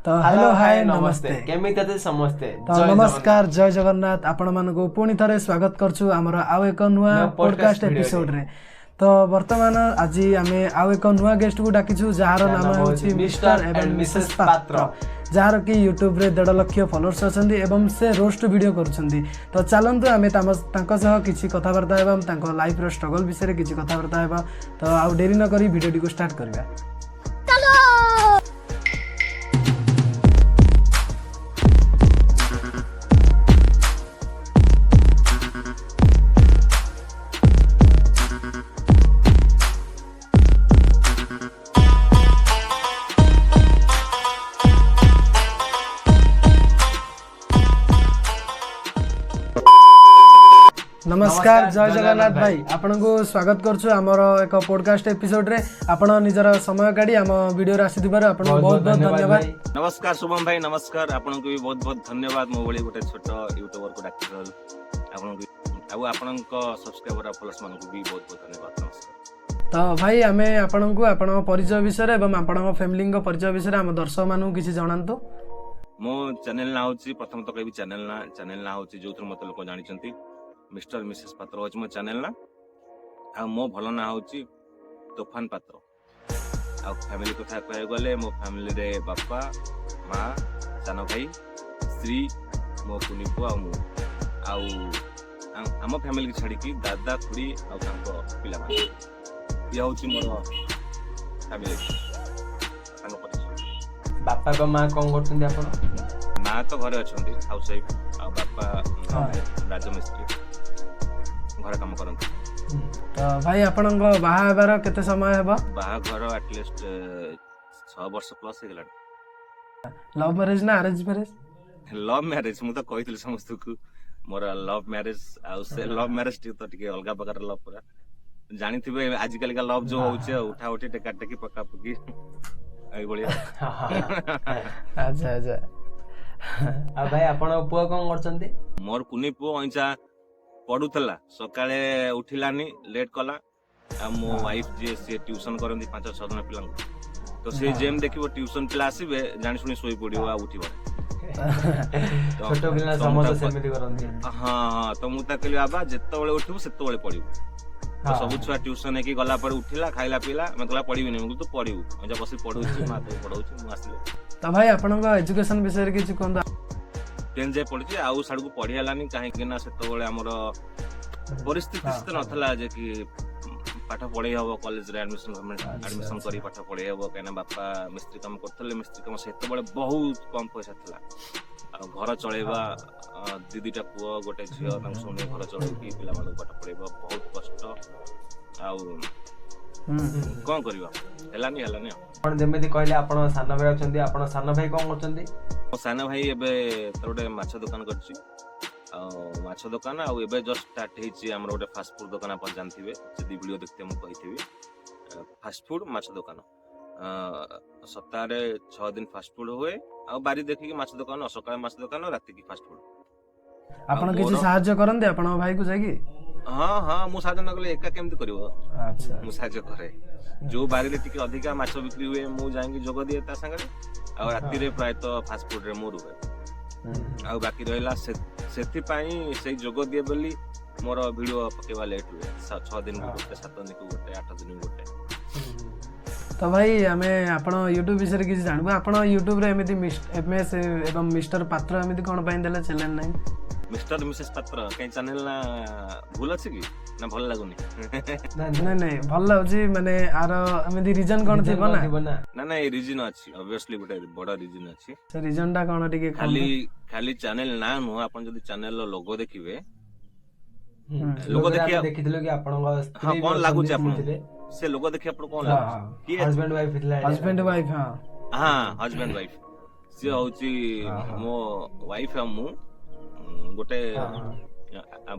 ତ ହ୍ୟାଲୋ, ହାଏ, ନମସ୍ତେ। କେମିତି ଅଛନ୍ତି ସମସ୍ତେ? ତ ନମସ୍କାର, ଜୟ ଜଗନ୍ନାଥ। ଆପଣମାନଙ୍କୁ ପୁଣି ଥରେ ସ୍ୱାଗତ କରୁଛୁ ଆମର ଆଉ ଏକ ନୂଆ ପଡକାଷ୍ଟ ଏପିସୋଡରେ। ତ ବର୍ତ୍ତମାନ ଆଜି ଆମେ ଆଉ ଏକ ନୂଆ ଗେଷ୍ଟକୁ ଡାକିଛୁ, ଯାହାର ନାମ ହେଉଛି ମିଷ୍ଟର ଏବଂ ମିସେସ୍ ପାତ୍ର, ଯାହାର କି ୟୁଟ୍ୟୁବରେ 1.5 ଲକ୍ଷ ଫଲୋଅର୍ସ ଅଛନ୍ତି ଏବଂ ସେ ରୋଷ୍ଟ ଭିଡ଼ିଓ କରୁଛନ୍ତି। ତ ଚାଲନ୍ତୁ ଆମେ ତାଙ୍କ ସହ କିଛି କଥାବାର୍ତ୍ତା ହେବା, ତାଙ୍କ ଲାଇଫର ଷ୍ଟ୍ରଗଲ୍ ବିଷୟରେ କିଛି କଥାବାର୍ତ୍ତା ହେବା। ତ ଆଉ ଡେରି ନ କରି ଭିଡ଼ିଓଟିକୁ ଷ୍ଟାର୍ଟ କରିବା। ନମସ୍କାର, ଜୟ ଜଗନ୍ନାଥ ଭାଇ। ଆପଣଙ୍କୁ ସ୍ୱାଗତ କରୁଛୁ ଆମର ଏକ ପଡକାଷ୍ଟ ଏପିସୋଡରେ। ଆପଣ ନିଜର ସମୟ କାଢି ଆମ ଭିଡ଼ିଓରେ ଆସିଥିବାରୁ ଆପଣଙ୍କୁ ବହୁତ ବହୁତ ଧନ୍ୟବାଦ। ନମସ୍କାର ଶୁଭମ ଭାଇ, ନମସ୍କାର। ଆପଣଙ୍କୁ ବି ବହୁତ ବହୁତ ଧନ୍ୟବାଦ, ମୋ ଭଳି ଗୋଟେ ଛୋଟ ୟୁଟ୍ୟୁବରକୁ ଡାକିଥିବାରୁ। ଆପଣଙ୍କୁ ଆଉ ଆପଣଙ୍କ ସବସ୍କ୍ରାଇବର ଆଉ ଫଲୋଅର୍ସ ମାନଙ୍କୁ ବି ବହୁତ ବହୁତ ଧନ୍ୟବାଦ। ନମସ୍କାର। ତ ଭାଇ, ଆମେ ଆପଣଙ୍କୁ ଆପଣଙ୍କ ପରିଚୟ ବିଷୟରେ ଏବଂ ଆପଣଙ୍କ ଫ୍ୟାମିଲିଙ୍କ ପରିଚୟ ବିଷୟରେ ଆମ ଦର୍ଶକମାନଙ୍କୁ କିଛି ଜଣାନ୍ତୁ। ମୋ ଚ୍ୟାନେଲ ନାଁ ହେଉଛି, ପ୍ରଥମତଃ କହିବି ଚ୍ୟାନେଲ ନାଁ। ଚ୍ୟାନେଲ ନାଁ ହେଉଛି, ଯୋଉଥିରୁ ମତେ ଲୋକ ଜାଣିଛନ୍ତି, ମିଷ୍ଟର ମିସେସ୍ ପାତ୍ର ହେଉଛି ମୋ ଚ୍ୟାନେଲ ନାଁ। ଆଉ ମୋ ଭଲ ନାଁ ହେଉଛି ତୋଫାନ ପାତ୍ର। ଆଉ ଫ୍ୟାମିଲି କଥା କହିବାକୁ ଗଲେ, ମୋ ଫ୍ୟାମିଲିରେ ବାପା, ମା, ସାନ ଭାଇ, ସ୍ତ୍ରୀ, ମୋ କୁନି ପୁଅ ଆଉ ମୁଁ। ଆଉ ଆମ ଫ୍ୟାମିଲିକି ଛାଡ଼ିକି ଦାଦା, ଖୁଡ଼ି ଆଉ ତାଙ୍କ ପିଲାମାନେ। ଇଏ ହେଉଛି ମୋର ଫ୍ୟାମିଲି, ତାଙ୍କ ପରିଚୟ। ବାପା ଏବଂ ମା କଣ କରୁଛନ୍ତି ଆପଣ? ମା ତ ଘରେ ଅଛନ୍ତି, ହାଉସ୍ ୱାଇଫ୍। ଆଉ ବାପା ରାଜମିସ୍ତ୍ରୀ, ଘରେ କାମ କରନ୍ତି। ତ ଭାଇ, ଆପଣଙ୍କ ବାହା ହେବାର କେତେ ସମୟ ହେବ? ବାହାଘର ଆଟଲିଷ୍ଟ 6 ବର୍ଷ ପ୍ଲସ୍ ହେଇଗଲାଣି। ଲଭ୍ ମ୍ୟାରେଜ ନା ଆରେଞ୍ଜ ମ୍ୟାରେଜ? Love marriage. ମୁଁ ତ କହିଥିଲି ସମସ୍ତଙ୍କୁ, ମୋର ଲଭ୍ ମ୍ୟାରେଜ। ଆଉ ସେ ଲଭ୍ ମ୍ୟାରେଜ ଟିକେ ତ ଟିକେ ଅଲଗା ପ୍ରକାର ଲଭ୍ ପୁରା। ଜାଣିଥିବେ ଆଜିକାଲିକା ଲଭ୍ ଯୋଉ ହଉଛି, ଆଉ ଉଠା ଉଠି, ଟେକା ଟେକି, ପକା ପକି, ଏଇଭଳିଆ। ଆଚ୍ଛା ଆଚ୍ଛା। ଆଉ ଭାଇ, ଆପଣଙ୍କ ପୁଅ କଣ କରୁଛନ୍ତି? ମୋର କୁନି ପୁଅ ଅଇଁଚା ପଢୁଥିଲା, ସକାଳେ ଉଠିଲାନି, ଲେଟ୍ କଲା। ଆଉ ମୋ ୱାଇଫ ଯିଏ, ସିଏ ଟ୍ୟୁସନ କରନ୍ତି 5-6 ଜଣ ପିଲାଙ୍କୁ। ତ ସେ ଯେମିତି ଦେଖିବ ଟ୍ୟୁସନ ପିଲା ଆସିବେ, ଜାଣି ଶୁଣି ଶୋଇ ପଡିବ ଆଉ ଉଠିବନି। ଛୋଟ ପିଲା ସମସ୍ତେ ସେମିତି କରନ୍ତି। ହଁ ହଁ, ତ ମୁଁ ତାକୁ କହିଲି, ବାବା, ଯେତେବେଳେ ଉଠିବୁ ସେତେବେଳେ ପଢିବୁ। ତ ସବୁ ଛୁଆ ଟ୍ୟୁସନ ହେଇକି ଗଲା ପରେ ଉଠିଲା, ଖାଇଲା ପିଇଲା। ମତେ କହିଲା ପଢିବିନି। ମୁଁ କହିଲି ତୁ ପଢିବୁ। ଅଇଁଚା ବସି ପଢୁଛି, ମା ତାକୁ ପଢଉଛି ମୁଁ ଆସିଲେ। ତ ଭାଇ, ଆପଣଙ୍କ ଏଜୁକେସନ ବିଷୟରେ କିଛି କୁହନ୍ତୁ। 10 ଯାଏ ପଢିଛି, ଆଉ ସାଡକୁ ପଢି ହେଲାନି। କାହିଁକି ନା ସେତେବେଳେ ଆମର ପରିସ୍ଥିତି ସେତେ ନଥିଲା ଯେ କି ପାଠ ପଢେଇ ହବ, କଲେଜରେ ଆଡମିସନ କରି ପାଠ ପଢେଇ ହବ। କାହିଁକିନା ବାପା ମିସ୍ତ୍ରୀ କାମ କରୁଥିଲେ। ମିସ୍ତ୍ରୀ କାମ ସେତେବେଳେ ବହୁତ କମ ପଇସା ଥିଲା। ଆଉ ଘର ଚଳେଇବା, ଦିଟା ପୁଅ ଗୋଟେ ଝିଅ, ତାଙ୍କୁ ସବୁ ନେଇ ଘର ଚଳେଇକି ପିଲାମାନଙ୍କୁ ପାଠ ପଢେଇବା ବହୁତ କଷ୍ଟ। ଆଉ କଣ କରିବା, ହେଲାନି ହେଲାନି ଆଉ। ଆପଣ ଯେମିତି କହିଲେ ଆପଣ ସାନ ଭାଇ ଅଛନ୍ତି, ଆପଣ ସାନ ଭାଇ କଣ କରୁଛନ୍ତି? ମୋ ସାନ ଭାଇ ଏବେ ତାର ଗୋଟେ ମାଛ ଦୋକାନ କରିଛି। ଆଉ ମାଛ ଦୋକାନ, ଆଉ ଏବେ ଜଷ୍ଟ ଷ୍ଟାର୍ଟ ହେଇଛି ଆମର ଗୋଟେ ଫାଷ୍ଟଫୁଡ ଦୋକାନ। ଆପଣ ଜାଣିଥିବେ ଯଦି ଭିଡ଼ିଓ ଦେଖିଥିବେ, ମୁଁ କହିଥିବି। ଫାଷ୍ଟଫୁଡ ମାଛ ଦୋକାନ, ସପ୍ତାହରେ 6 ଦିନ ଫାଷ୍ଟଫୁଡ ହୁଏ ଆଉ ବାରି ଦେଖିକି ମାଛ ଦୋକାନ। ସକାଳେ ମାଛ ଦୋକାନ, ରାତିକି ଫାଷ୍ଟଫୁଡ। ଆପଣ କିଛି ସାହାଯ୍ୟ କରନ୍ତି ଆପଣଙ୍କ ଭାଇକୁ ଯାଇକି? ହଁ ହଁ, ମୁଁ ସାହାଯ୍ୟ ନ କଲେ ଏକା କେମିତି କରିବ? ମୁଁ ସାହାଯ୍ୟ କରେ। ଯୋଉ ବାରିରେ ଟିକେ ଅଧିକା ମାଛ ବିକ୍ରି ହୁଏ, ମୁଁ ଯାଇକି ଯୋଗ ଦିଏ ତା ସାଙ୍ଗରେ। ଆଉ ରାତିରେ ପ୍ରାୟତଃ ଫାଷ୍ଟଫୁଡରେ ମୁଁ ରୁହେ। ଆଉ ବାକି ରହିଲା, ସେଥିପାଇଁ ସେଇ ଯୋଗ ଦିଏ ବୋଲି ମୋର ଭିଡିଓ ପକେଇବା ଲେଟ୍ ହୁଏ, 6 ଦିନକୁ ଗୋଟେ, 7 ଦିନକୁ ଗୋଟେ, 8 ଦିନକୁ ଗୋଟେ। ତ ଭାଇ, ଆମେ ଆପଣ ୟୁଟ୍ୟୁବ ବିଷୟରେ କିଛି ଜାଣିବୁ। ଆପଣ ୟୁଟ୍ୟୁବରେ ଏମିତି ଏମ୍ ଏସ୍ ଏବଂ ମିଷ୍ଟର ପାତ୍ର ଏମିତି କଣ ପାଇଁ ଦେଲେ ଚ୍ୟାନେଲ ନାହିଁ? ମିଷ୍ଟର ମିସେସ୍ ପାତ୍ର କାହିଁ? ଚ୍ୟାନେଲ ନା ଭୁଲ ଅଛି କି ନା ଭଲ ଲାଗୁନି? ନାଇଁ ନାଇଁ, ଭଲ ଲାଗୁଛି। ମାନେ ଆର ଏମିତି ରିଜନ କଣ ଥିବ ନା? ନା ନାଇଁ, ରିଜନ ଅଛି, ଅବଭିୟସଲି ଗୋଟେ ବଡ ରିଜନ ଅଛି। ସେ ରିଜନ ଟା କଣ ଟିକେ? ଖାଲି ଖାଲି ଚ୍ୟାନେଲ ନା ନୁହଁ, ଆପଣ ଯଦି ଚ୍ୟାନେଲ ର ଲୋଗୋ ଦେଖିବେ, ଲୋଗୋ ଦେଖିବା ଦେଖିଥିଲୁ କି ଆପଣଙ୍କ ହଁ, କଣ ଲାଗୁଛି ଆପଣଙ୍କୁ? ସେ ଲୋଗୋ ଦେଖି ଆପଣଙ୍କୁ କଣ ଲାଗୁଛି? କିଏ ହଜବେଣ୍ଡ ୱାଇଫ ଥିଲା? ହଜବେଣ୍ଡ ୱାଇଫ, ହଁ। ହଁ, ହଜବେଣ୍ଡ ୱାଇଫ। ସିଏ ହଉଛି ମୋ ୱାଇଫ ଆଉ ମୁଁ ଗୋଟେ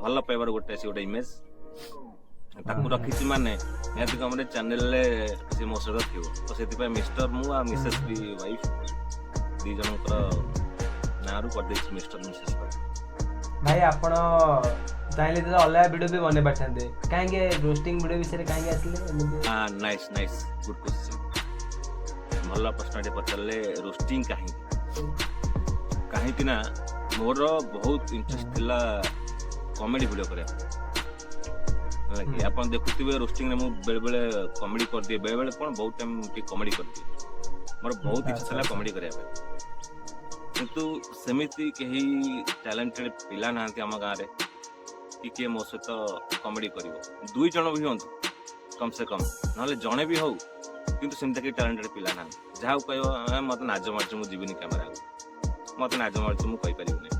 ଭଲ ପାଇବାର ଗୋଟେ ସେ ଗୋଟେ ଇମେଜ। ତାକୁ ରଖିଛି ମାନେ ନିହାତି କାମରେ ଚ୍ୟାନେଲରେ ସେ ମୋ ସହିତ ଥିବ। ତ ସେଥିପାଇଁ ମିଷ୍ଟର ମୁଁ ଆଉ ମିସେସ୍ ବି ୱାଇଫ, ଦି ଜଣଙ୍କର ନାଁରୁ କରିଦେଇଛି ମିଷ୍ଟର ମିସେସ୍। ଭାଇ, ଆପଣ ଚାହିଁଲେ ତ ଅଲଗା ଭିଡ଼ିଓ ବି ବନେଇ ପାରିଥାନ୍ତେ, କାହିଁକି ରୋଷ୍ଟିଂ ଭିଡ଼ିଓ ବିଷୟରେ କାହିଁକି ଆସିଲେ? Nice nice, good question. ଭଲ ପ୍ରଶ୍ନଟି ପଚାରିଲେ। ରୋଷ୍ଟିଂ କାହିଁକି? କାହିଁକି ନା ମୋର ବହୁତ ଇଣ୍ଟରେଷ୍ଟ ଥିଲା କମେଡି ଭିଡ଼ିଓ କରିବା ପାଇଁ। ହେଲା କି? ଆପଣ ଦେଖୁଥିବେ, ରୋଷ୍ଟିଂରେ ମୁଁ ବେଳେବେଳେ କମେଡି କରିଦିଏ। ବେଳେବେଳେ କ'ଣ, ବହୁତ ଟାଇମ୍ ଟିକେ କମେଡି କରିଦିଏ। ମୋର ବହୁତ ଇଚ୍ଛା ଥିଲା କମେଡି କରିବା ପାଇଁ, କିନ୍ତୁ ସେମିତି କେହି ଟ୍ୟାଲେଣ୍ଟେଡ୍ ପିଲା ନାହାନ୍ତି ଆମ ଗାଁରେ କି କିଏ ମୋ ସହିତ କମେଡି କରିବ। ଦୁଇ ଜଣ ବି ହୁଅନ୍ତୁ କମ୍ ସେ କମ୍, ନହେଲେ ଜଣେ ବି ହଉ, କିନ୍ତୁ ସେମିତି କେହି ଟ୍ୟାଲେଣ୍ଟେଡ୍ ପିଲା ନାହାନ୍ତି। ଯାହାକୁ କହିବ, "ମତେ ଲାଜ ମାରୁଛି, ମୁଁ ଯିବିନି କ୍ୟାମେରା, ମତେ ଲାଜ ମାରୁଛି, ମୁଁ କହିପାରିବିନି।"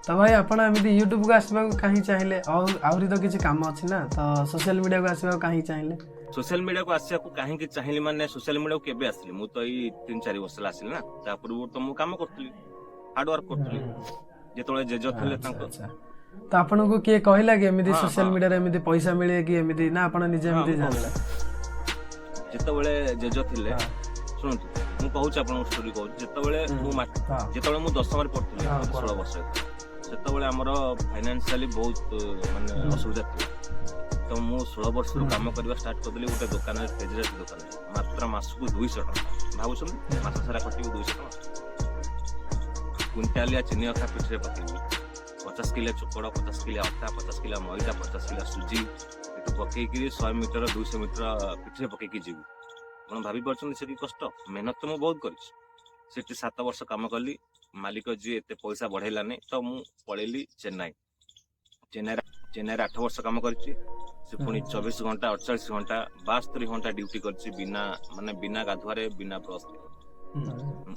ତ ଭାଇ, ଆପଣ ଏମିତି ୟୁଟ୍ୟୁବକୁ ଆସିବାକୁ କାହିଁ ଚାହିଁଲେ? ଆଉ ଆହୁରି ତ କିଛି କାମ ଅଛି ନା, ତ ସୋସିଆଲ ମିଡ଼ିଆକୁ ଆସିବାକୁ କାହିଁକି ଚାହିଁଲେ? ସୋସିଆଲ ମିଡ଼ିଆକୁ ଆସିବାକୁ କାହିଁକି ଚାହିଁଲି ମାନେ, ସୋସିଆଲ ମିଡ଼ିଆକୁ କେବେ ଆସିଲି? ମୁଁ ତ ଏଇ 3-4 ବର୍ଷ ହେଲା ଆସିଲି ନା। ତା ପୂର୍ବରୁ ତ ମୁଁ କାମ କରୁଥିଲି, ହାର୍ଡ ୱାର୍କ କରୁଥିଲି, ଯେତେବେଳେ ଜେଜ ଥିଲେ ତାଙ୍କ ତ ଆପଣଙ୍କୁ କିଏ କହିଲା କି ଏମିତି ସୋସିଆଲ ହଁ। ମିଡ଼ିଆରେ ଏମିତି ପଇସା ମିଳେ କି ଏମିତି, ନା ଆପଣ ନିଜେ ଏମିତି ମୁଁ ଜାଣିଲେ? ଯେତେବେଳେ ଜେଜ ଥିଲେ, ଶୁଣନ୍ତୁ, ମୁଁ କହୁଛି, ଆପଣଙ୍କୁ ଷ୍ଟୋରି କହୁଛି। ଯେତେବେଳେ ମୁଁ ଯେତେବେଳେ ମୁଁ ଦଶମରେ ପଢୁଥିଲି, ମତେ 16 ବର୍ଷ ହେଇଥିଲା। ସେତେବେଳେ ଆମର ଫାଇନାନ୍ସିଆଲି ବହୁତ ମାନେ ଅସୁବିଧା ଥିଲା। ତ ମୁଁ 16 ବର୍ଷରୁ କାମ କରିବା ଷ୍ଟାର୍ଟ କରିଦେଲି ଗୋଟେ ଦୋକାନରେ, ତେଜରାତି ଦୋକାନରେ, ମାତ୍ର ମାସକୁ 200 ଟଙ୍କା। ଭାବୁଛନ୍ତି, ମାସ ସାରା ଖଟିବୁ 200 ଟଙ୍କା। କୁଇଣ୍ଟାଲିଆ ଚିନି ଅଖା ପିଠିରେ ପକେଇବି, 50 କିଲୋ ଚୋକଡ଼, 50 କିଲୋ ଅଟା, 50 କିଲୋ ମଇଦା, 50 କିଲୋ ସୁଜି ଏଠୁ ପକେଇକିରି 100 ମିଟର, 200 ମିଟର ପିଠିରେ ପକେଇକି ଯିବି। ଆପଣ ଭାବି ପାରୁଛନ୍ତି ସେଠି କଷ୍ଟ? ମେହନତ ତ ମୁଁ ବହୁତ କରିଛି। ସେଠି 7 ବର୍ଷ କାମ କଲି। ମାଲିକ ଯିଏ ଏତେ ପଇସା ବଢେଇଲାନି, ତ ମୁଁ ପଳେଇଲି ଚେନ୍ନାଇ। ଚେନ୍ନାଇରେ ଚେନ୍ନାଇରେ 8 ବର୍ଷ କାମ କରିଛି। ସେ ପୁଣି 24 ଘଣ୍ଟା, 48 ଘଣ୍ଟା, 72 ଘଣ୍ଟା ଡ୍ୟୁଟି କରିଛି, ବିନା ମାନେ ବିନା ଗାଧୁଆରେ, ବିନା ବ୍ରସରେ,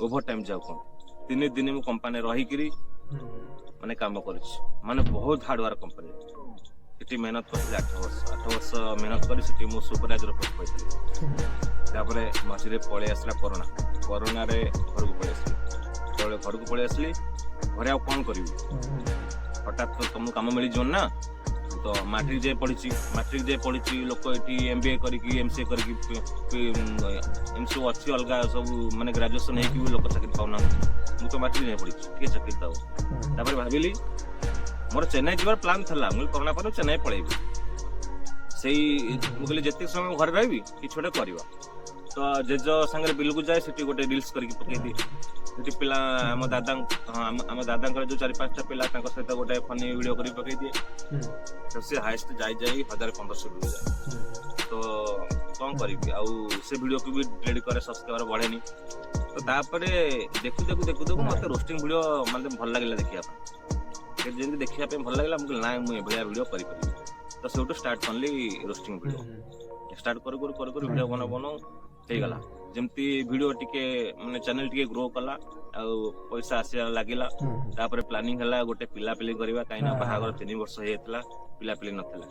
ଓଭର ଟାଇମ୍ ଯାଉ କଣ। 3 ଦିନ ମୁଁ କମ୍ପାନୀରେ ରହିକିରି ମାନେ କାମ କରିଛି, ମାନେ ବହୁତ ହାର୍ଡ ୱାର୍କ କମ୍ପାନୀ। ସେଠି ମେହନତ କରିଥିଲି 8 ବର୍ଷ। 8 ବର୍ଷ ମେହନତ କରି ସେଠି ମୁଁ ସୁପରଭାଇଜର ପୋଷ୍ଟ ପାଇଥିଲି। ତାପରେ ମଝିରେ ପଳେଇ ଆସିଲା କରୋନା। କରୋନାରେ ଘରକୁ ପଳେଇ ଆସିଲି। ଯେତେବେଳେ ଘରକୁ ପଳେଇ ଆସିଲି, ଘରେ ଆଉ କ'ଣ କରିବି? ହଠାତ୍ ତ ତମକୁ କାମ ମିଳିଯିବନି ନା। ମୁଁ ତ ମାଟ୍ରିକ ଯାଏ ପଢିଛି, ମାଟ୍ରିକ ଯାଏ ପଢିଛି। ଲୋକ ଏଠି ଏମବିଏ କରିକି, ଏମସିଏ କରିକି, ଏମିତି ସବୁ ଅଛି ଅଲଗା ସବୁ, ମାନେ ଗ୍ରାଜୁଏସନ ହେଇକି ବି ଲୋକ ଚାକିରି ପାଉନାହାନ୍ତି। ମୁଁ ତ ମାଟ୍ରିକ ଯାଏ ପଢିଛି, ଟିକେ ଚାକିରି ଦବ। ତାପରେ ଭାବିଲି, ମୋର ଚେନ୍ନାଇ ଯିବାର ପ୍ଲାନ୍ ଥିଲା। ମୁଁ କହିଲି, କରୋନା ପରେ ମୁଁ ଚେନ୍ନାଇ ପଳେଇବି। ସେଇ ମୁଁ କହିଲି, ଯେତିକି ସମୟ ମୁଁ ଘରେ ରହିବି, କିଛି ଗୋଟେ କରିବା। ତ ଜେଜ ସାଙ୍ଗରେ ବିଲକୁ ଯାଏ, ସେଠି ଗୋଟେ ରିଲ୍ସ କରିକି ପକେଇଦିଏ। ସେଠି ପିଲା ଆମ ଦାଦା, ହଁ, ଆମ ଦାଦାଙ୍କର ଯୋଉ ଚାରି ପାଞ୍ଚଟା ପିଲା, ତାଙ୍କ ସହିତ ଗୋଟେ ଫନି ଭିଡିଓ କରିକି ପକେଇ ଦିଏ। ତ ସେ ହାଏଷ୍ଟ ଯାଇ ଯାଇ 1000-1500 ଭିଡିଓ ଯାଏ। ତ କଣ କରିବି ଆଉ? ସେ ଭିଡିଓକୁ ବି ଡିଲିଟ୍ କରେ, ସବସ୍କ୍ରାଇବର ବଢେନି। ତ ତାପରେ ଦେଖୁ ଦେଖୁ ଦେଖୁ ଦେଖୁ ମତେ ରୋଷ୍ଟିଂ ଭିଡିଓ ମାନେ ଭଲ ଲାଗିଲା ଦେଖିବା ପାଇଁ। ସେ ଯେମିତି ଦେଖିବା ପାଇଁ ଭଲ ଲାଗିଲା, ମୁଁ କହିଲି, ନାଇଁ, ମୁଁ ଏଭଳିଆ ଭିଡିଓ କରିପାରିବି। ତ ସେଇଠୁ ଷ୍ଟାର୍ଟ କଲି ରୋଷ୍ଟିଂ ଭିଡିଓ। ଷ୍ଟାର୍ଟ କରୁ କରୁ କରୁ କରୁ, ଭିଡିଓ ବନଉ ବନଉ ହେଇଗଲା। ଯେମିତି ଭିଡିଓ ଟିକେ ମାନେ ଚ୍ୟାନେଲ ଟିକେ ଗ୍ରୋ କଲା ଆଉ ପଇସା ଆସିବା ଲାଗିଲା, ତାପରେ ପ୍ଲାନିଂ ହେଲା ଗୋଟେ ପିଲାପିଲି କରିବା। କାହିଁକି ନା ବାହାଘର 3 ବର୍ଷ ହେଇଯାଇଥିଲା, ପିଲାପିଲି ନଥିଲା।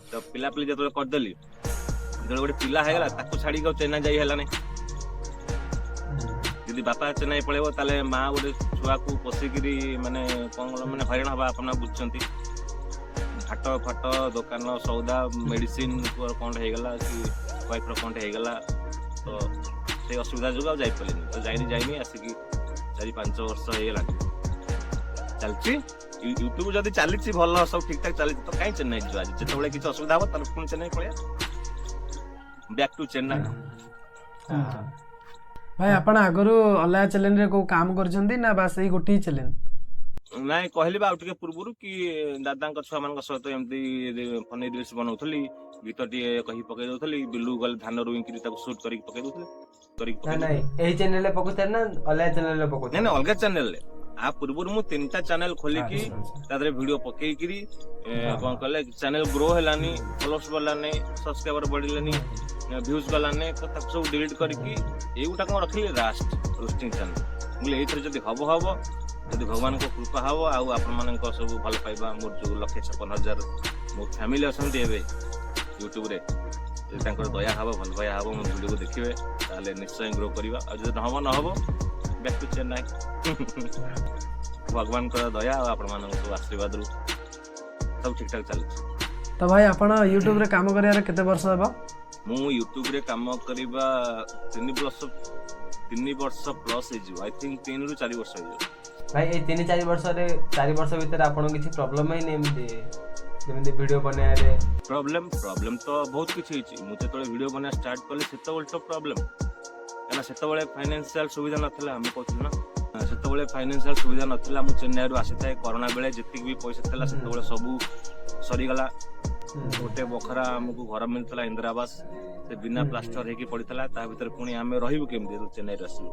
ତ ପିଲାପିଲି ଯେତେବେଳେ କରିଦେଲି, ଯେତେବେଳେ ଗୋଟେ ପିଲା ହେଇଗଲା, ତାକୁ ଛାଡିକି ଆଉ ଚେନ୍ନାଇ ଯାଇ ହେଲାନି। ଯଦି ବାପା ଚେନ୍ନାଇ ପଳେଇବ, ତାହେଲେ ମା ଗୋଟେ ଛୁଆକୁ ପୋଷିକିରି ମାନେ କଣ କଣ ମାନେ ହଇରାଣ ହବା, ଆପଣ ବୁଝୁଛନ୍ତି। ହାଟ ଫାଟ, ଦୋକାନ, ସଉଦା, ମେଡିସିନ, କଣ ହେଇଗଲା କି ୱାଇଫର କଣ ହେଇଗଲା, ତ ସେଇ ଅସୁବିଧା ଯୋଗୁଁ ଆଉ ଯାଇପାରିଲିନି। ତ ଯାଇନି ଯାଇନି, ଆସିକି 4-5 ବର୍ଷ ହେଇଗଲାଣି ଚାଲିଛି। ୟୁଟ୍ୟୁବ ଯଦି ଚାଲିଛି ଭଲ, ସବୁ ଠିକ ଠାକ ଚାଲିଛି, ତ କାହିଁ ଚେନ୍ନାଇ ଯିବା? ଆଜି ଯେତେବେଳେ କିଛି ଅସୁବିଧା ହବ, ତାହେଲେ ପୁଣି ଚେନ୍ନାଇ ପଳେଇବା, ବ୍ୟାକ୍ ଟୁ ଚେନ୍ନାଇ। ଭାଇ, ଆପଣ ଆଗରୁ ଅଲଗା ଚ୍ୟାନେଲରେ କୋଉ କାମ କରିଛନ୍ତି ନା ବାସ୍ ଏଇ ଗୋଟିଏ ଚ୍ୟାନେଲ? ନାଇଁ, କହିଲି ବା ଆଉ ଟିକେ ପୂର୍ବରୁ କି ଦାଦାଙ୍କ ଛୁଆମାନଙ୍କ ସହିତ ଏମିତି ଫନି ରିଲ୍ସ ବନଉଥିଲି, ଗୀତ ଟିକେ କହି ପକେଇ ଦଉଥିଲି, ବିଲକୁ ଗଲେ ଧାନ ରୁଇକିରି ତାକୁ ସୁଟ୍ କରିକି ପକେଇ ଦଉଥିଲି, କରିକି ନା ପକେଇ ନାଇଁ, ଦଉଥିଲି। ଏଇ ଚ୍ୟାନେଲରେ ପକଉଥିଲେ ନା ଅଲଗା ଚ୍ୟାନେଲରେ ନାଇଁ। ପକଉଥିଲେ? ନାଇଁ, ଅଲଗା ଚ୍ୟାନେଲରେ। ଆ ପୂର୍ବରୁ ମୁଁ ତିନିଟା ଚ୍ୟାନେଲ ଖୋଲିକି ତା ଦେହରେ ଭିଡିଓ ପକେଇକିରି କଣ କଲେ, ଚ୍ୟାନେଲ ଗ୍ରୋ ହେଲାନି, ଫଲୋଅର୍ସ ବଢିଲାନି, ସବସ୍କ୍ରାଇବର ବଢିଲାନି, ଭ୍ୟୁଜ ଗଲାନି। ତ ତାକୁ ସବୁ ଡିଲିଟ୍ କରିକି ଏଇଗୁଟା କଣ ରଖିଲି, ଲାଷ୍ଟ ରୋଷ୍ଟିଂ ଚ୍ୟାନେଲ। ମୁଁ କହିଲି, ଏଇଥିରେ ଯଦି ହବ ହବ, ଯଦି ଭଗବାନଙ୍କ କୃପା ହବ ଆଉ ଆପଣମାନଙ୍କ ସବୁ ଭଲ ପାଇବା, ମୋର ଯୋଉ 1,56,000 ମୋ ଫ୍ୟାମିଲି ଅଛନ୍ତି ଏବେ ୟୁଟ୍ୟୁବରେ, ଯଦି ତାଙ୍କର ଦୟା ହବ, ଭଲ ପାଇବା ହବ, ମୋ ଭିଡ଼ିଓକୁ ଦେଖିବେ, ତାହେଲେ ନିଶ୍ଚୟ ଗ୍ରୋ କରିବା। ଆଉ ଯଦି ନ ହବ ନ ହବ, ବ୍ୟାକ୍ ଟୁ ଚେନ୍ନାଇ। ଭଗବାନଙ୍କର ଦୟା ଆଉ ଆପଣମାନଙ୍କ ସବୁ ଆଶୀର୍ବାଦରୁ ସବୁ ଠିକ ଠାକ ଚାଲିଛି। ତ ଭାଇ, ଆପଣ ୟୁଟ୍ୟୁବରେ କାମ କରିବାର କେତେ ବର୍ଷ ହେବ? ମୁଁ ୟୁଟ୍ୟୁବରେ କାମ କରିବା 3 ବର୍ଷ, 3 ବର୍ଷ ପ୍ଲସ୍ ହେଇଯିବ। I think 3ରୁ 4 ବର୍ଷ ହେଇଯିବ। ଭାଇ, ଏଇ 3-4 ବର୍ଷରେ, 4 ବର୍ଷ ଭିତରେ ଆପଣଙ୍କୁ କିଛି ପ୍ରୋବ୍ଲେମ ହେଇନି ଏମିତି, ଯେମିତି ଭିଡିଓ ବନେଇବାରେ? ପ୍ରୋବ୍ଲେମ ତ ବହୁତ କିଛି ହେଇଛି। ମୁଁ ଯେତେବେଳେ ଭିଡ଼ିଓ ବନେଇବା ଷ୍ଟାର୍ଟ କଲି, ସେତେବେଳେ ତ ପ୍ରୋବ୍ଲେମ। କାହିଁକିନା ସେତେବେଳେ ଫାଇନାନ୍ସିଆଲ ସୁବିଧା ନଥିଲା। ମୁଁ କହୁଥିଲି ନା, ସେତେବେଳେ ଫାଇନାନ୍ସିଆଲ ସୁବିଧା ନଥିଲା। ମୁଁ ଚେନ୍ନାଇରୁ ଆସିଥାଏ କରୋନା ବେଳେ। ଯେତିକି ବି ପଇସା ଥିଲା, ସେତେବେଳେ ସବୁ ସରିଗଲା। ଗୋଟେ ବଖରା ଆମକୁ ଘର ମିଳିଥିଲା, ଇନ୍ଦିରା ଆବାସ। ସେ ବିନା ପ୍ଲାଷ୍ଟର ହେଇକି ପଡିଥିଲା। ତା ଭିତରେ ପୁଣି ଆମେ ରହିବୁ କେମିତି? ଯେତେବେଳେ ଚେନ୍ନାଇରୁ ଆସିଲୁ,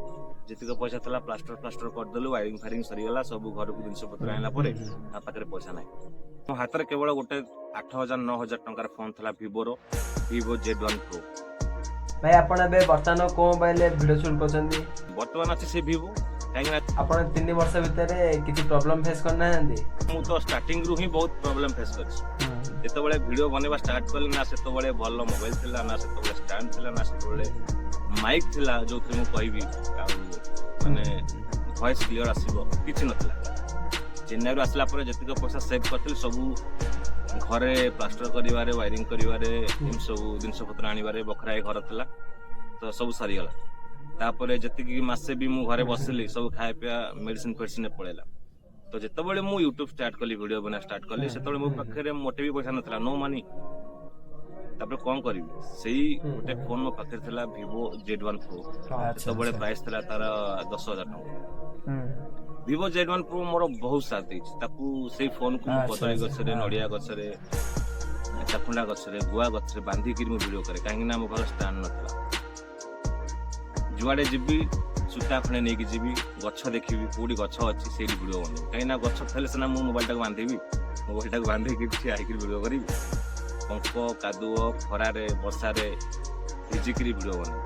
ଯେତିକି ପଇସା ଥିଲା ପ୍ଲାଷ୍ଟର ଫ୍ଲାଷ୍ଟର କରିଦେଲୁ, ୱାରିଂ ଫାରିଂ ସରିଗଲା ସବୁ। ଘରକୁ ଜିନିଷ ପତ୍ର ଆଣିଲା ପରେ ତା ପାଖରେ ପଇସା ନାହିଁ। ମୋ ହାତରେ କେବଳ ଗୋଟେ 8,000 9,000 ଟଙ୍କାର ଫୋନ୍ ଥିଲା, ଭିଭୋର ଭିଭୋ Z1 pro. ଭାଇ, ଆପଣ ଏବେ ବର୍ତ୍ତମାନ କୋଉ ମୋବାଇଲରେ ଭିଡ଼ିଓ ସୁଟ୍ କରୁଛନ୍ତି? ବର୍ତ୍ତମାନ ଅଛି ସେ ଭିଭୋ, କାହିଁକି ନା ଆପଣ 3 ବର୍ଷ ଭିତରେ କିଛି ପ୍ରୋବ୍ଲେମ ଫେସ୍ କରିନାହାନ୍ତି? ମୁଁ ତ ଷ୍ଟାର୍ଟିଂରୁ ହିଁ ବହୁତ ପ୍ରୋବ୍ଲେମ ଫେସ୍ କରିଛି। ଯେତେବେଳେ ଭିଡ଼ିଓ ବନେଇବା ଷ୍ଟାର୍ଟ କଲି, ନା ସେତେବେଳେ ଭଲ ମୋବାଇଲ ଥିଲା, ନା ସେତେବେଳେ ଷ୍ଟାଣ୍ଡ ଥିଲା, ନା ସେତେବେଳେ ମାଇକ୍ ଥିଲା ଯୋଉଥିରେ ମୁଁ କହିବି ଆଉ ମାନେ ଭଏସ୍ କ୍ଲିୟର ଆସିବ। କିଛି ନଥିଲା। ଚେନ୍ନାଇରୁ ଆସିଲା ପରେ ଯେତିକି ପଇସା ସେଭ୍ କରିଥିଲି, ସବୁ ଘରେ ପ୍ଲାଷ୍ଟର କରିବାରେ, ୱାରିଂ କରିବାରେ, ଏମିତି ସବୁ ଜିନିଷ ପତ୍ର ଆଣିବାରେ। ବଖରାଏ ଘର ଥିଲା ତ ସବୁ ସରିଗଲା। ତାପରେ ଯେତିକି ମାସେ ବି ମୁଁ ଘରେ ବସିଲି, ସବୁ ଖାଇବା ପିଇବା, ମେଡିସିନ ଫେଡିସିନ ପଳେଇଲା। ତ ଯେତେବେଳେ ମୁଁ ୟୁଟ୍ୟୁବ ଷ୍ଟାର୍ଟ କଲି, ଭିଡ଼ିଓ ବନେଇବା ଷ୍ଟାର୍ଟ କଲି, ସେତେବେଳେ ମୋ ପାଖରେ ମୋଟେ ବି ପଇସା ନଥିଲା, ନୋ ମନି। ତାପରେ କଣ କରିବି? ସେଇ ଗୋଟେ ଫୋନ ମୋ ପାଖରେ ଥିଲା, ଭିଭୋ Z1 pro. ସେତେବେଳେ ପ୍ରାଇସ୍ ଥିଲା ତାର 10,000 ଟଙ୍କା। ଭିଭୋ Z1 pro ମୋର ବହୁତ ସାଥ ଦେଇଛି। ତାକୁ, ସେଇ ଫୋନକୁ ମୁଁ କଦଳୀ ଗଛରେ, ନଡିଆ ଗଛରେ, ଚାକୁଣ୍ଡା ଗଛରେ, ଗୁଆ ଗଛରେ ବାନ୍ଧିକିରି ମୁଁ ଭିଡ଼ିଓ କରେ, କାହିଁକି ନା ମୋ ପାଖରେ ଷ୍ଟାଣ୍ଡ ନଥିଲା। ଯୁଆଡେ ଯିବି, ସୂତା ଖଣ୍ଡେ ନେଇକି ଯିବି, ଗଛ ଦେଖିବି କୋଉଠି ଗଛ ଅଛି, ସେଇଠି ଭିଡ଼ିଓ ବନେଇବି। କାହିଁକି ନା ଗଛ ଥିଲେ ସିନା ମୁଁ ମୋବାଇଲଟାକୁ ବାନ୍ଧିବି। ମୋବାଇଲଟାକୁ ବାନ୍ଧିକି ଠିଆ ହେଇକିରି ଭିଡ଼ିଓ କରିବି। ପଙ୍କ, କାଦୁଅ, ଖରାରେ, ବର୍ଷାରେ ଭିଜିକିରି ଭିଡ଼ିଓ ବନେଇବି।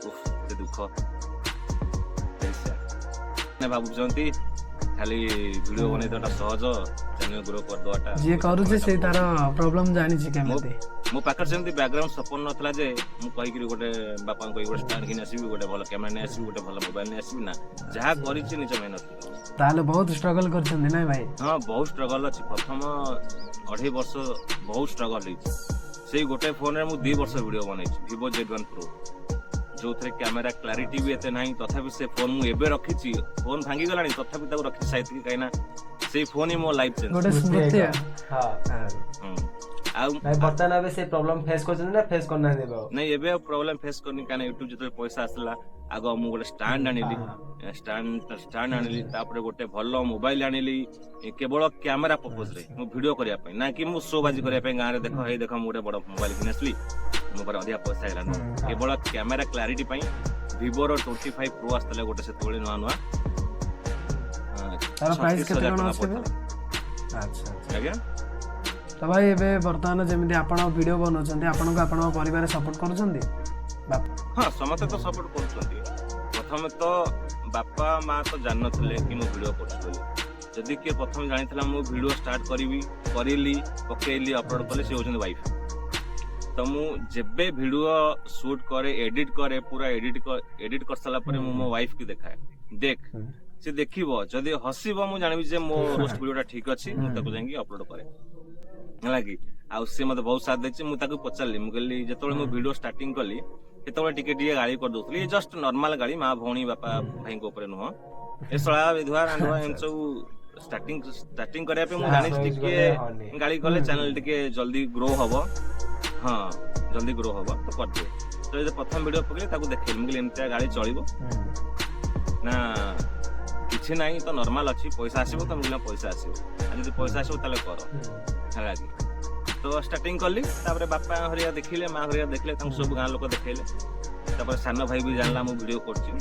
ଉଫ୍, ସେ ଦୁଃଖ। Very sad. ମାନେ ଭାବୁଛନ୍ତି ଖାଲି ଭିଡ଼ିଓ ବନେଇ ଦେବାଟା ସହଜ, ଚ୍ୟାନେଲ ଗ୍ରୋ କରିଦେବାଟା। ଯିଏ କରୁଛି ସେଇ ତାର ପ୍ରୋବ୍ଲେମ ଜାଣିଛି କେମିତି। ମୋ ପାଖରେ ସେମିତି ବ୍ୟାକଗ୍ରାଉଣ୍ଡ ସପୋର୍ଟ ନଥିଲା ଯେ ମୁଁ କହିକିରି ଗୋଟେ ବାପାଙ୍କୁ କହିକି ଗୋଟେ ଷ୍ଟାଣ୍ଡ କିଣି ଆସିବି, ଗୋଟେ ଭଲ କ୍ୟାମେରା ନେଇ ଆସିବି, ଗୋଟେ ଭଲ ମୋବାଇଲ ନେଇ ଆସିବି। ନା, ଯାହା କରିଛି ନିଜ ମେହନତ। ତାହେଲେ ବହୁତ ଷ୍ଟ୍ରଗଲ କରିଛନ୍ତି, ନାଇଁ ଭାଇ? ହଁ, ବହୁତ ଷ୍ଟ୍ରଗଲ ଅଛି। ପ୍ରଥମ ଅଢେଇ ବର୍ଷ ବହୁତ ଷ୍ଟ୍ରଗଲ ହେଇଛି। ସେଇ ଗୋଟେ ଫୋନରେ ମୁଁ 2 ବର୍ଷ ଭିଡ଼ିଓ ବନେଇଛି, ଭିଭୋ Z1 pro, ଯୋଉଥିରେ କ୍ୟାମେରା କ୍ଲାରିଟି ବି ଏତେ ନାହିଁ। ତଥାପି ସେ ଫୋନ ମୁଁ ଏବେ ରଖିଛି। ଫୋନ ଭାଙ୍ଗିଗଲାଣି, ତଥାପି ତାକୁ ରଖିଛି ସାଇତିକି, କାହିଁକି ନା ସେଇ ଫୋନ ହିଁ ମୋ ଲାଇଫ ଚେଞ୍ଜ। ଗୋଟେ ସ୍ମୃତି। ହଁ। ଆଉ ଭାଇ, ବର୍ତ୍ତମାନ ଏବେ ସେ ପ୍ରୋବ୍ଲେମ ଫେସ୍ କରୁଛନ୍ତି ନା ଫେସ୍ କରୁନାହାନ୍ତି ଏବେ ଆଉ? ନାଇଁ, ଏବେ ଆଉ ପ୍ରୋବ୍ଲେମ ଫେସ୍ କରିନି, କାହିଁକି ୟୁଟ୍ୟୁବ ଯେତେବେଳେ ପଇସା ଆସିଲା, ଆଗ ମୁଁ ଗୋଟେ ଷ୍ଟାଣ୍ଡ ଆଣିଲି। ଷ୍ଟାଣ୍ଡ ଆଣିଲି, ତାପରେ ଗୋଟେ ଭଲ ମୋବାଇଲ ଆଣିଲି, କେବଳ କ୍ୟାମେରା ପର୍ପଜରେ, ମୁଁ ଭିଡିଓ କରିବା ପାଇଁ, ନା କି ମୁଁ ଶୋ ବାଜି କରିବା ପାଇଁ, ଗାଁରେ ଦେଖ, ହେଇ ଦେଖ, ମୁଁ ଗୋଟେ ବଡ ମୋବାଇଲ କିଣି ଆସିଲି, ମୋ ପାଖରେ ଅଧିକା ପଇସା ହେଇଗଲା। ନୁହଁ, କେବଳ କ୍ୟାମେରା କ୍ଲାରିଟି ପାଇଁ। ଭିଭୋର 25 ପ୍ରୋ ଆସିଥିଲା ଗୋଟେ ସେତେବେଳେ ନୂଆ ନୂଆ। ତାର ପ୍ରାଇସ୍ 36,000 କେତେ କଣ ଟଙ୍କା ଅଛି ଏବେ? ପଡ଼ିଥିଲା। ଆଚ୍ଛା ଆଚ୍ଛା। ଆଜ୍ଞା? ତ ଭାଇ, ଏବେ ବର୍ତ୍ତମାନ ଯେମିତି ଆପଣ ଭିଡ଼ିଓ ବନାଉଛନ୍ତି, ଆପଣଙ୍କୁ ଆପଣଙ୍କ ପରିବାର ସପୋର୍ଟ କରୁଛନ୍ତି? ବାପା? ହଁ, ସମସ୍ତେ ତ ସପୋର୍ଟ କରୁଛନ୍ତି। ପ୍ରଥମେ ତ ବାପା ମା ତ ଜାଣିନଥିଲେ କି ମୁଁ ଭିଡ଼ିଓ କରୁଛି ବୋଲି। ଯଦି କିଏ ପ୍ରଥମେ ଜାଣିଥିଲା ମୁଁ ଭିଡ଼ିଓ ଷ୍ଟାର୍ଟ କରିବି, କରିଲି, ପକେଇଲି, ଅପଲୋଡ କଲି, ସେ ହେଉଛନ୍ତି ୱାଇଫ୍। ତ ମୁଁ ଯେବେ ଭିଡ଼ିଓ ସୁଟ୍ କରେ, ଏଡିଟ୍ କରେ, ପୁରା ଏଡିଟ୍ ଏଡିଟ୍ କରିସାରିଲା ପରେ ମୁଁ ମୋ ୱାଇଫ୍ କି ଦେଖାଏ, ଦେଖ। ସେ ଦେଖିବ, ଯଦି ହସିବ, ମୁଁ ଜାଣିବି ଯେ ମୋ ରୋଷ୍ଟ ଭିଡ଼ିଓଟା ଠିକ ଅଛି। ମୁଁ ତାକୁ ଯାଇକି ଅପଲୋଡ କରେ, ହେଲା କି? ଆଉ ସେ ମତେ ବହୁତ ସାଥ ଦେଇଛି। ମୁଁ ତାକୁ ପଚାରିଲି, ମୁଁ କହିଲି, ଯେତେବେଳେ ମୁଁ ଭିଡ଼ିଓ ଷ୍ଟାର୍ଟିଂ କଲି, ସେତେବେଳେ ଟିକେ ଟିକେ ଗାଳି କରିଦଉଥିଲି, ଜଷ୍ଟ ନର୍ମାଲ ଗାଳି, ମା, ଭଉଣୀ, ବାପା, ଭାଇଙ୍କ ଉପରେ ନୁହଁ। ଏ ଶଳା, ବିଧବା, ରାଣ୍ଡୁଆ, ଏମିତି ସବୁ। ଷ୍ଟାର୍ଟିଂ ଷ୍ଟାର୍ଟିଂ କରିବା ପାଇଁ ମୁଁ ଜାଣିଛି use ଟିକେ କଲେ ହବନି। ଗାଳି କଲେ ଚ୍ୟାନେଲ ଟିକେ ଜଲ୍ଦି ଗ୍ରୋ ହବ। ହଁ, ଜଲ୍ଦି ଗ୍ରୋ ହବ ତ କରିଦିଏ। ତ ଯେତେ ପ୍ରଥମ ଭିଡ଼ିଓ ପକେଇଲି, ତାକୁ ଦେଖେଇଲି। ମୁଁ କହିଲି, ଏମିତିଆ ଗାଳି ଚଳିବ ନା? କିଛି ନାହିଁ ତ, ନର୍ମାଲ ଅଛି, ପଇସା ଆସିବ ତ। ମୁଁ କହିଲି, ହଁ, ପଇସା ଆସିବ। ଆଉ ଯଦି ପଇସା ଆସିବ ତାହେଲେ କର, ହେଲା କି? ତ ଷ୍ଟାର୍ଟିଂ କଲି। ତାପରେ ବାପା ହରିକା ଦେଖିଲେ, ମା ହରିକା ଦେଖିଲେ, ତାଙ୍କୁ ସବୁ ଗାଁ ଲୋକ ଦେଖେଇଲେ। ତାପରେ ସାନ ଭାଇ ବି ଜାଣିଲା ମୁଁ ଭିଡ଼ିଓ କରୁଛି।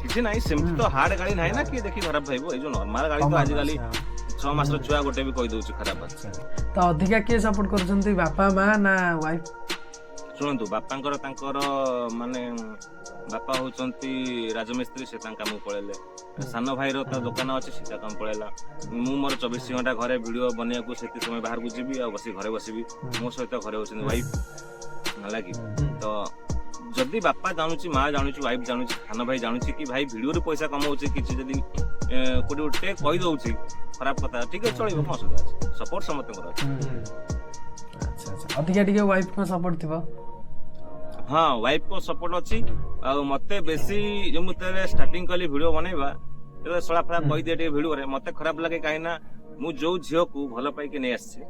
କିଛି ନାହିଁ, ସେମିତି ତ ହାର୍ଡ ଗାଳି ନାହିଁ ନା କିଏ ଦେଖି ଖରାପ ଭାବିବ। ଏଇ ଯୋଉ ନର୍ମାଲ ଗାଳି ତ ଆଜିକାଲି 6 ମାସର ଛୁଆ ଗୋଟେ ବି କହିଦଉଛି ଖରାପ ଭାଷା। ତ ଅଧିକା କିଏ ସପୋର୍ଟ କରୁଛନ୍ତି, ବାପା ମା ନା ୱାଇଫ୍? ଶୁଣନ୍ତୁ, ବାପାଙ୍କର ତାଙ୍କର ମାନେ ବାପା ହଉଛନ୍ତି ରାଜମିସ୍ତ୍ରୀ, ସେ ତାଙ୍କ କାମକୁ ପଳେଇଲେ। ସାନ ଭାଇର ତା ଦୋକାନ ଅଛି, ସେ ତା କାମ ପଳେଇଲା। ମୁଁ ମୋର 24 ଘଣ୍ଟା ଘରେ। ଭିଡ଼ିଓ ବନେଇବାକୁ ସେତିକି ସମୟ ବାହାରକୁ ଯିବି ଆଉ ବସି ଘରେ ବସିବି। ମୋ ସହିତ ଘରେ ହଉଛନ୍ତି ୱାଇଫ୍, ହେଲା କି? ତ ଯଦି ବାପା ଜାଣୁଛି, ମା ଜାଣୁଛି, ୱାଇଫ୍ ଜାଣୁଛି, ସାନ ଭାଇ ଜାଣୁଛି କି ଭାଇ ଭିଡ଼ିଓରୁ ପଇସା କମାଉଛି, କିଛି ଯଦି କୋଉଠି ଗୋଟେ କହିଦଉଛି ଖରାପ କଥା, ଠିକ ଅଛି, ଚଳିବ, କଣ ଅସୁବିଧା ଅଛି? ସପୋର୍ଟ ସମସ୍ତଙ୍କର ଅଛି। ଆଚ୍ଛା, ଅଧିକା ଟିକେ ୱାଇଫ୍ଙ୍କ ସପୋର୍ଟ ଥିବ। ହଁ, ୱାଇଫ୍ ଙ୍କ ସପୋର୍ଟ ଅଛି। ଆଉ ମତେ ବେଶୀ ଯୋଉ ମୁଁ ଯେତେବେଳେ ଷ୍ଟାର୍ଟିଂ କଲି ଭିଡ଼ିଓ ବନେଇବା, ଯେତେବେଳେ ଶଳା ଫଳା କହିଦିଏ ଟିକେ ଭିଡ଼ିଓରେ, ମତେ ଖରାପ ଲାଗେ। କାହିଁକି ନା ମୁଁ ଯୋଉ ଝିଅକୁ ଭଲ ପାଇକି ନେଇ ଆସିଛି,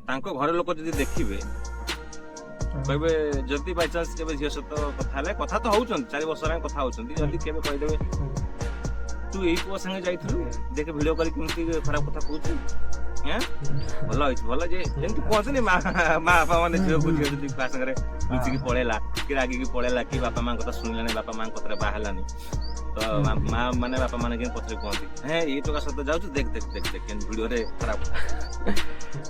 ତାଙ୍କ ଘର ଲୋକ ଯଦି ଦେଖିବେ କହିବେ ଯଦି ବାଇଚାନ୍ସ କେବେ ଝିଅ ସହିତ କଥା ହେଲେ, କଥା ତ ହଉଛନ୍ତି, 4 ବର୍ଷ ହେଲାଣି କଥା ହଉଛନ୍ତି, ଯଦି କେବେ କହିଦେବେ, "ତୁ ଏଇ ପୁଅ ସାଙ୍ଗେ ଯାଇଥିଲୁ, ଦେଖେ ଭିଡିଓ କରି କେମିତି ଖରାପ କଥା କହୁଛୁ, ଏଁ? ଭଲ ହେଇଛି, ଭଲ ଯେ।" ଯେମିତି କୁହନ୍ତିନି ମା ମା ବାପା ମାନେ ଝିଅକୁ, ଝିଅ ଯଦି କାହା ସାଙ୍ଗରେ ଲୁଚିକି ପଳେଇଲା କି ରାଗିକି ପଳେଇଲା କି ବାପା ମାଙ୍କ କଥା ଶୁଣିଲାନି, ବାପା ମାଙ୍କ କଥାରେ ବାହା ହେଲାନି, ତ ମା ମାନେ ବାପା ମାନେ କେମିତି ପଛରେ କୁହନ୍ତି, "ହେଁ, ଏଇ ଟୋକା ସହିତ ଯାଉଛୁ, ଦେଖ ଦେଖ ଦେଖ ଦେଖ କେମିତି ଭିଡିଓରେ ଖରାପ।"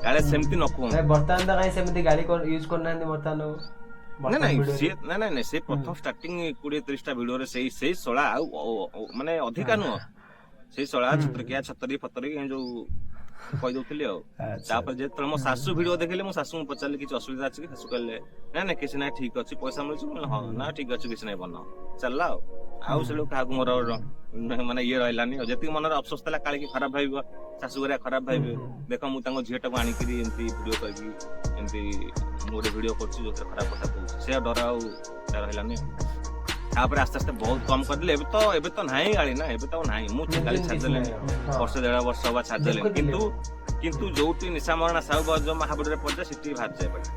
କାଳେ ସେମିତି ନ କୁହନ୍ତି। ନାଇଁ, ବର୍ତ୍ତମାନ ତ କାହିଁ ସେମିତି ଗାଳି ୟୁଜ କରୁନାହାନ୍ତି ବର୍ତ୍ତମାନ ଆଉ। ନାଇଁ। ବର୍ତ୍ତମାନ ନାଇଁ। ଭିଡିଓରେ। ସିଏ ନାଇଁ ନାଇଁ ନାଇଁ, ସେ ପ୍ରଥମ ଷ୍ଟାର୍ଟିଂ 20-30ଟା ଭିଡିଓରେ ସେଇ ସେଇ ଶଳା ଆଉ ମାନେ ଅଧିକା ନୁହଁ, ସେଇ ଶଳା, ଛତ୍ରକିଆ, ଛତରି ଫତରି ଏ ଯୋଉ କହିଦଉଥିଲି ଆଉ। ତାପରେ ଯେତେବେଳେ ମୋ ଶାଶୁ ଭିଡିଓ ଦେଖିଲେ, ମୋ ଶାଶୁଙ୍କୁ ପଚାରିଲି, "କିଛି ଅସୁବିଧା ଅଛି କି?" ଶାଶୁ କହିଲେ, "ନାଇଁ ନାଇଁ, କିଛି ନାଇଁ, ଠିକ ଅଛି, ପଇସା ମିଳୁଛି।" ମୁଁ କହିଲି, "ହଁ, ନା ଠିକ ଅଛି, କିଛି ନାଇଁ, ବନାଅ।" ଚାଲିଲା ଆଉ। ଆଉ ସେଠୁ କାହାକୁ ମୋର ମାନେ ଇଏ ରହିଲାନି। ଆଉ ଯେତିକି ମନରେ ଅଫସୋସ ଥିଲା, କାଳେ କି ଖରାପ ଭାବିବ, ଶାଶୁ ଘରିଆ ଖରାପ ଭାବିବେ, ଦେଖ ମୁଁ ତାଙ୍କ ଝିଅଟାକୁ ଆଣିକିରି ଏମିତି ଭିଡିଓ କରିକି, ଏମିତି ମୁଁ ଗୋଟେ ଭିଡିଓ କରୁଛି ଯୋଉଥିରେ ଖରାପ କଥା କହୁଛି, ସେ ଡର ଆଉ ରହିଲାନି। ତାପରେ ଆସ୍ତେ ଆସ୍ତେ ବହୁତ କମ କରିଦେଲି। ଏବେ ତ ନାହିଁ ଗାଳି ନା, ଏବେ ତ ଆଉ ନାହିଁ। ମୁଁ ଗାଳି କିଛି ଛାଡ଼ିଦେଲିଣି। ନାହିଁ ଆଉ। ହଁ। ବର୍ଷ ଦେଢ ବର୍ଷ ହବା ଛାଡ଼ିଦେଲିଣି। ଦେଖୁଥିଲି। କିନ୍ତୁ କିନ୍ତୁ ଯୋଉଠି ନିଶା ମରଣା ସାହୁ ଯୋଉ ମହାବୁଡରେ ପଡ଼ିଯାଏ, ସେଠି ବାହାରିଯାଏ ପାଟି।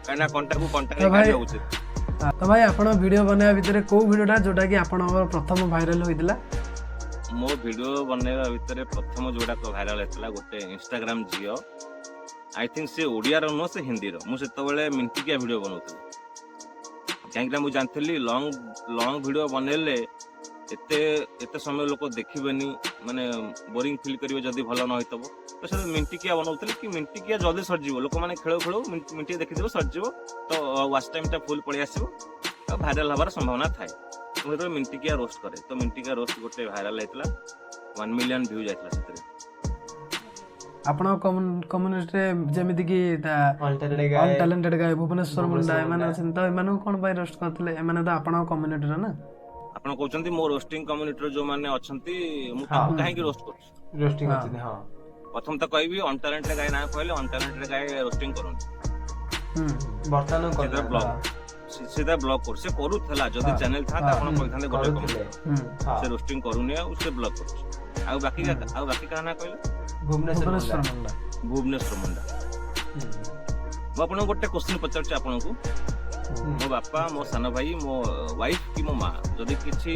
କାହିଁକିନା କଣ୍ଟାକୁ କଣ୍ଟା ତ ଭାଇ- ହଉଛି। ତ ଭାଇ, ଆପଣ ଭିଡିଓ ବନେଇବା ଭିତରେ କୋଉ ଭିଡିଓଟା ଯୋଉଟା କି ଆପଣଙ୍କର ପ୍ରଥମ ଭାଇରାଲ ହୋଇଥିଲା? ମୋ ଭିଡିଓ ବନେଇବା ଭିତରେ ପ୍ରଥମ ଯୋଉଟାକ ଭାଇରାଲ ହେଇଥିଲା, ଗୋଟେ ଇନଷ୍ଟାଗ୍ରାମ ଝିଅ, I think ସେ ଓଡ଼ିଆର ନୁହଁ, ସେ ହିନ୍ଦୀର। ମୁଁ ସେତେବେଳେ ମିନିଟିକିଆ ଭିଡିଓ ବନଉଥିଲି, କାହିଁକିନା ମୁଁ ଜାଣିଥିଲି ଲଙ୍ଗ ଲଙ୍ଗ ଭିଡିଓ ବନେଇଲେ ଏତେ ଏତେ ସମୟ ଲୋକ ଦେଖିବେନି, ମାନେ ବୋରିଂ ଫିଲ୍ କରିବେ ଯଦି ଭଲ ନ ହେଇଥିବ। ତ ସେ ମିନିଟିକିଆ ବନଉଥିଲି କି ମିନିଟିକିଆ ଜଲ୍ଦି ସରିଯିବ, ଲୋକମାନେ ଖେଳୁ ଖେଳୁ ମିନିଟିଏ ଦେଖିଦେବେ, ସରିଯିବ, ତ ୱାଚ୍ ଟାଇମ୍ଟା ଫୁଲ୍ ପଳେଇ ଆସିବ ଆଉ ଭାଇରାଲ ହେବାର ସମ୍ଭାବନା ଥାଏ। ମୁଁ ଯେତେବେଳେ ମିନିଟିକିଆ ରୋଷ୍ଟ କରେ, ତ ମିନିଟିକିଆ ରୋଷ୍ଟ ଗୋଟେ ଭାଇରାଲ ହେଇଥିଲା, 1 ମିଲିୟନ ଭ୍ୟୁ ଯାଇଥିଲା ସେଥିରେ। ଆପଣ କମ୍ୟୁନିଟିରେ ଯେମିତିକି Untalented guy, ଅନଟ୍ୟାଲେଣ୍ଟେଡ ଗାଏ, ଭୁବନେଶ୍ୱର ମୁଣ୍ଡା, ଭୁବନେଶ୍ୱର ଏମାନେ ମୁଣ୍ଡା। ଅଛନ୍ତି, ତ ଏମାନଙ୍କୁ କଣ ପାଇଁ ରୋଷ୍ଟ କରିଥିଲେ? ଏମାନେ ତ ଆପଣଙ୍କ କମ୍ୟୁନିଟିର ନା। ଆପଣ କହୁଛନ୍ତି ମୋ ରୋଷ୍ଟିଂ କମ୍ୟୁନିଟିର ଯୋଉମାନେ ଅଛନ୍ତି, ମୁଁ ତାଙ୍କୁ କାହିଁକି ରୋଷ୍ଟ କରୁଛି? ରୋଷ୍ଟିଂ ଅଛନ୍ତି, ହଁ। ପ୍ରଥମ ତ କହିବି, ଅନଟ୍ୟାଲେଣ୍ଟେଡ ଗାଏ ନାଁ କହିଲେ, ଅନଟ୍ୟାଲେଣ୍ଟେଡ ଗାଏ ରୋଷ୍ଟିଂ କରୁନି। ବର୍ତ୍ତମାନ ସେ କରୁନାହାନ୍ତି। ବ୍ଲଗ, ସେ ତା ବ୍ଲଗ କରୁଛି। ସେ କରୁଥିଲା, ଯଦି ଚ୍ୟାନେଲ ଥାନ୍ତା, ଆପଣ କହିଥାନ୍ତେ ଗୋଟେ କରୁଥିଲେ। କମ୍ୟୁନିଟି। ସେ ରୋଷ୍ଟିଂ କରୁନି ଆଉ, ସେ ବ୍ଲଗ କରୁଛି। ଆଉ ବାକି କାହା ନାଁ କହିଲେ? ଭୁବନେଶ୍ୱର ଭୁବନେଶ୍ୱର ମୁଣ୍ଡା। ମୁଣ୍ଡା। ଭୁବନେଶ୍ୱର ମୁଣ୍ଡା। ମୁଁ ଆପଣଙ୍କୁ ଗୋଟେ କ୍ୱେଶ୍ଚିନ୍ ପଚାରୁଛି ଆପଣଙ୍କୁ। ମୋ ବାପା, ମୋ ସାନ ଭାଇ, ମୋ ୱାଇଫ କି ମୋ ମା ଯଦି କିଛି